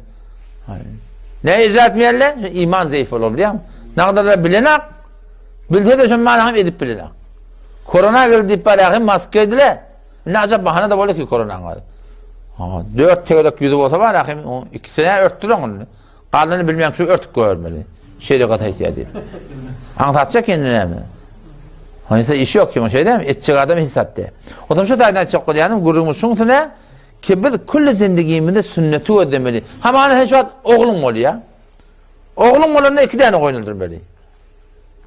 Ne icra etmeýärler? Iman zeýif bolar bilýäňmi? Nagdarlar bilenak, bilse de şo manyny edip bilenak. Korona geldi diýip barýar, maska geýdiler. Indi ajap bahana da boldy ki koronaň. Ha, dört tegelek ýüzi bolsa bar ahim, o ikisini örtdüler ony. Galanyny bilmeýän şu örtük görmeli. Şerigat aýtýar diýip. Aňsatça kendine näme? Haýsa işi ýok kimin şeýdem, etjek adam hiç zat diýip. Otam şu taýdan aýtjak bolýanym, gürrüňimiz şuňsuna ki biz külli zindigimizde sünneti gözlemeli. Hamana sen şu wagt ogluň bolýar. Ogluň bolanda iki däne goýun öldürmeli.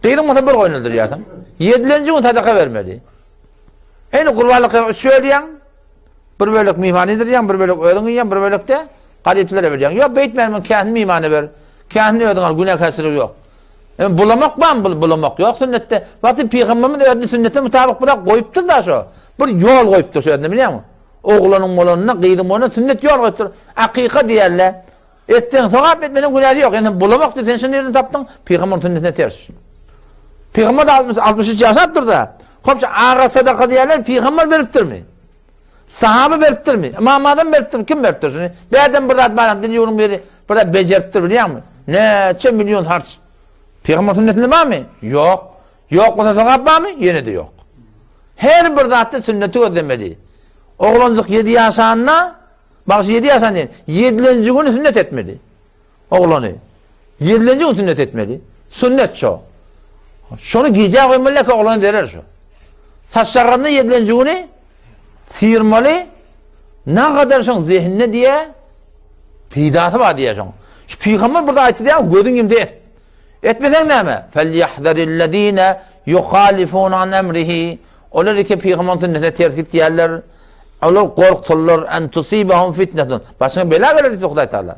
Gyzyň bolsa bir goýun öldürýärsiň. Ýedilenji gün sadaka bermeli. Eni gurbanlyk ýa üç bölýäň. Bir bölek myhman idirýäň, bir bölek özüň iýýäň, bir bölek de garyplara berýäň. Ýok, beýtmän men käsini mymana ber. Käsini özüň al, günäkärçilik ýok. E, bulamak barmy? Bul, bulamak ýok sünnetde. Wagty pygamberimiz özüni sünnete mutabyk bir goýupdyr da şo. Bir ýol goýupdyr şu özüne bilýäňmi? Oglanyň bolanyna, gyzyň bolanyna sünnet ýol goýupdyr. Akyka diýerler. Etseň sogap, etmeseň günäsi ýok. Ýöne bulamak diýip sen şuny nirden tapdyň? Pygamberiň sünnetine ters. Pygamber da 60 63 ýaşapdyr da. Hop şu aga sadaka diýerler, pygamber beripdirmi? Sahaba beripdirmi? Imam Azam beripdirmi? Kim beripdir şuny? Bärden bir zat bar, din ýoluň biri bir zat bejeripdir bilýäňmi? Näçe million harç. Pygamber sünnetinde barmy? Ýok. Ýok bolsa sogap barmy? Ýene-de ýok. Her bir zatda sünneti gözlemeli. Oglanjyk 7 ýaşanda, bagşy 7 ýaşan diýen, 7-nji güni sünnet etmeli. Oglany 7-nji gün sünnet etmeli. Sünnet şo. Şony gijä goýmaly ki oglany zerer şo. Saçlarynda 7-nji güni syrmaly. Nagadar şoň zehinine diýe peýdasy bar diýe şoň. Şu pygamber burada aýtdy diýe gözüň ýumdy et. Etmeseň näme? Felýahzarillezine yuhalifun an emrihi. Olar ki pygamber sünnetine ters gitýärler. Olar gorksunlar en tusibahum fitnetun. Başyňa bela geler diýdi Hudaý Taala.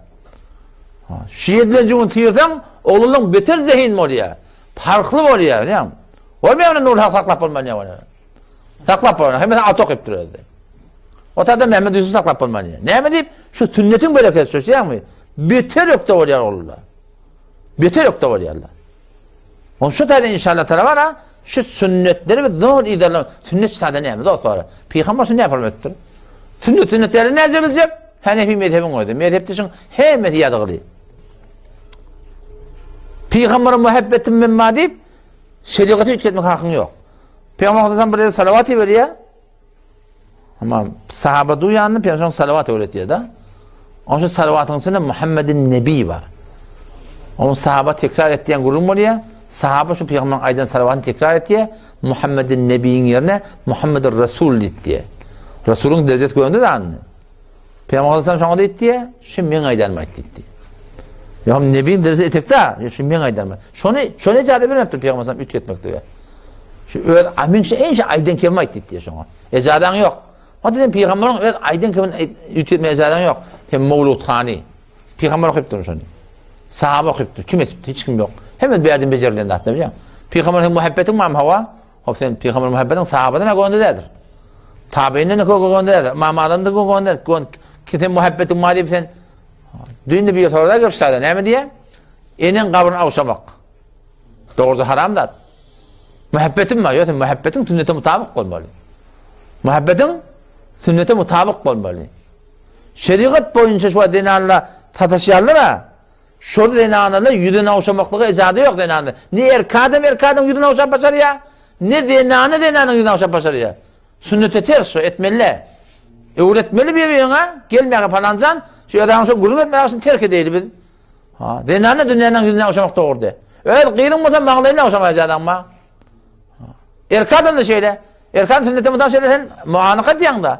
Şu ýedilenji gün syrsaň, oglanlaň beter zehin bolýar. Parhly bolýar, bilýäňmi? Bolmaýar ony Nurhak saklap bolmaýar ony. Saklap bolmaýar. Hemmesi alty okypdyr özde. O taýda Mehmet Ýusuf saklap bolmaýar. Näme diýip, şu sünnetiň bereketi şu, bilýäňmi? Beter ökde bolýar oglanlar. Beter ökde bolýarlar. Onuň şu taýda inşallah tala bara şu sünnetleri biz zor iderler. Sünnet şada näme dostlar? Pygamber şunu näme etdir? Sünnet sünnetleri näce biljek? Hanefi mezhebin özi. Mezhepde şuň hemmesi ýazgyly. Pygambere muhabbetim men ma diýip şerigaty üýtgetmek hakyň ýok. Pygamber sallallahu bir salawat berýär. Ama sahaba duýanny Pygamber salawat öwretýär da. Onuň şu salawatyň içinde Muhammedin Nebi bar. Onuň sahaba tekrar etýän gürrüň bolýar. Sahaba şu Pygamberiň aýdan salawatyny tekrar etýär. Muhammedin Nebiň ýerine Muhammedur Rasul diýdi. Rasulyň derejesi göründi da. Pygamber sallallahu şoňa diýdi, şu meň aýdanym aýt diýdi. Ýa Nebiň derejesi etekde, şu meň aýdanym. Şony, şony ejade bermepdir Pygamber sallallahu üýtgetmeklige. Şu öz amin şu enşe aýdan kebim aýt diýdi şoňa. Ejadaň ýok. O diýen pygamberiň öz aýdan kebin üýtgetme ejadaň ýok. Sen mawlud hany. Pygamber okypdyr şony. Sahaba okypdyr. Kim etipdi? Hiç kim ýok. Hemme bärden bejerilen zat bilýän. Pygamberiň muhabbetiň barmy hawa? Hop sen pygamber muhabbetiň sahabadan gonda däldir. Tabiinden de gonda däldir. Imam Azamdan gonda däldir. Kim sen muhabbetiň bar diýip sen Düýn bir sorada gelipdi. Näme diýýär? Eneň gabryny awşamak. Dogrusu haram zat. Muhabbetim bar, ýöne muhabbetiň sünnete mutabyk bolmaly. Muhabbetiň sünnete mutabyk bolmaly. Şerigat boýunça şu zenanlar sataşýarlar ha. Şol zenanlar ýüzüne ogşamaklyga ejazı ýok zenanlar. Ne erkek adam erkek adam ýüzüne ogşap başarýar, ne zenany zenanyň ýüzüne ogşap başarýar. Sünnete ters şu etmeli. Öwretmeli bir-biriňe, gelmäge palanjan, şu özüňe şu gürrüň etmäge şuny terk edeýli biz. Ha, zenany dünýäniň ýüzüne ogşamak dogry däl. Öz gyzyň bolsa maňlaýyna ogşamaýjak adam bar. Erkek adam da şeýle. Erkek adam sünnete mutabak şeýle sen muanyka diýýäň-da.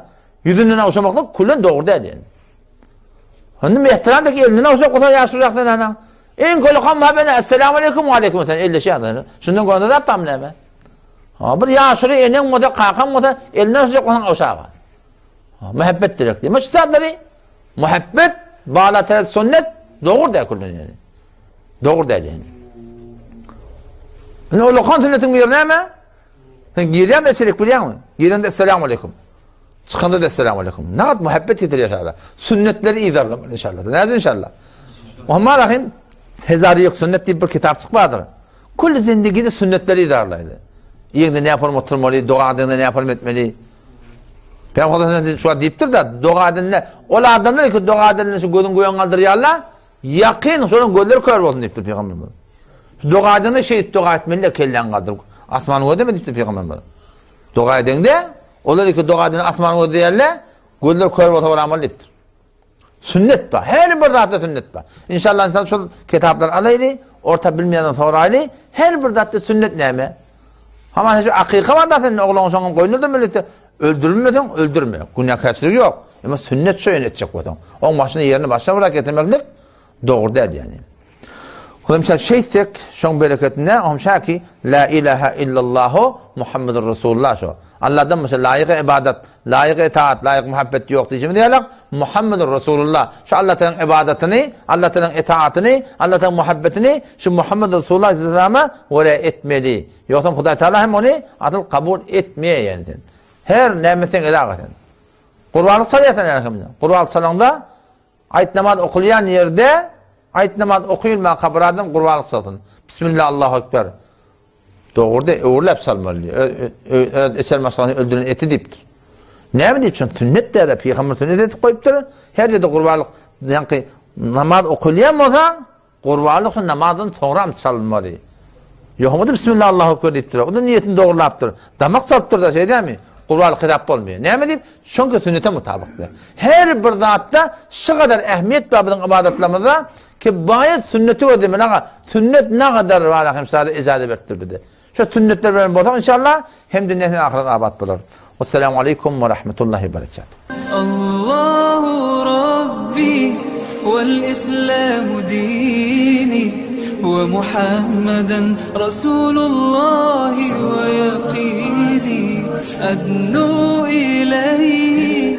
Ýüzünden ogşamaklyk küllen dogry däl diýen. Indi mehtiram dek elinden ogşap gosa ýaşurak zenana. Iň köli hamma bene esselamu aleýkum we aleýkum esselam elleşýär. Şundan gonda zat barmy näme? Ha, bir ýaşuly eneň bolsa, kakaň bolsa elinden ogşajak bolsaň ogşaga. Ha, muhabbet gerek diýme şu zatlary. Muhabbet bala ter sünnet dogry däl küllen yani. Dogry däl yani. Indi ulakan sünnetiň bir näme? Sen girýän de içerik bilýäňmi? Girende esselamu aleýkum. Çykanda da esselamu aleýkum. Nagat muhabbet getirýär inşallah. Sünnetleri yzarlamaly inşallah. Näce inşallah? Muhammed Rahim Hezariýek sünnet diýip bir kitapçyk bardyr. Külli zindigide sünnetleri yzarlaýdy. Ýeňde ne yapalım oturmaly, doga edende ne yapalım etmeli. Peygamber Efendimiz şu diýipdir da, doga edende ol adamlar ki doga edende şu gözüň göýän galdyrýarlar, ýakyn şonuň gözleri kör bolsun diýipdir Peygamberimiz. Şu doga edende şeýdip doga etmeli, kelläň galdyryp asmany gözleme diýipdir Peygamberimiz. Doga edende olar ki doga edende asmany gözleýärler, gözler kör bolsa bolamaly diýipdir. Sünnet bar. Her bir zatda sünnet bar. İnşallah insan şol kitaplary alaýly, orta bilmeýänden soraýly. Her bir zatda sünnet näme? Hama şu akyka bar da sen oglan şoňa goýnudyr millete. Öldürmeseň öldürme. Günäkärçilik ýok. Emma sünnet şo ýene etjek bolsaň. Oň başyny ýerini başa bırak getirmeklik dogry däl ýani. Hemşe şeýtsek şoň bereketine hemşe ki la ilaha illallahu Muhammedur Resulullah şo. Allahdan başga laýyk ybadat, laýyk itaat, laýyk muhabbet ýok diýşimiz ýaly, Muhammedur Resulullah şu Allah Taalanyň ybadatyny, Allah Taalanyň itaatyny, Allah Taalanyň muhabbetini şu Muhammed Resulullah aleyhissalama görä etmeli. Ýogsam Hudaý Taala hem ony asyl kabul etmeýär ýani sen. Her näme etseň eda sen. Gurbanlyk çalýarsan ýani hem. Gurbanlyk çalaňda Aýt namaz okulýan ýerde aýt namaz okylmaka bir adam gurbanlyk çalsyn. Bismillah Allahu ekber. Dogruda öwrüläp çalmaly. Öz eçer maşgalasyny öldüren eti diýipdir. Näme diýip şon sünnet däde pygamber sünnet edip goýupdyr. Her ýerde gurbanlyk ýaňky namaz okulýan bolsa Gurbanlyk şu namazdan soňram çalynmaly. Ýohmady Bismillah Allahu Ekber diýipdir. O da niýetini dogrulapdyr. Damak çalypdyr da şeýdämi? Gurbanlyk hesap bolmaýar. Näme diýip? Çünki sünnete mutabykdy. Her bir zatda şu gadar ähmiýet bar biziň ybadatlarymyzda ki baýat sünneti gözlemeli aga. Sünnet nagadar bar hem şada ijaza beripdir bize. Şu sünnetler bilen bolsak inşallah hem dünýä hem ahyret abat bolar. Wesselamu aleýkum we rahmetullahi we berekatuh. Allahu Rabbi vel İslamu dini ve Muhammeden Rasulullahi ve yakini adnu ileyhi.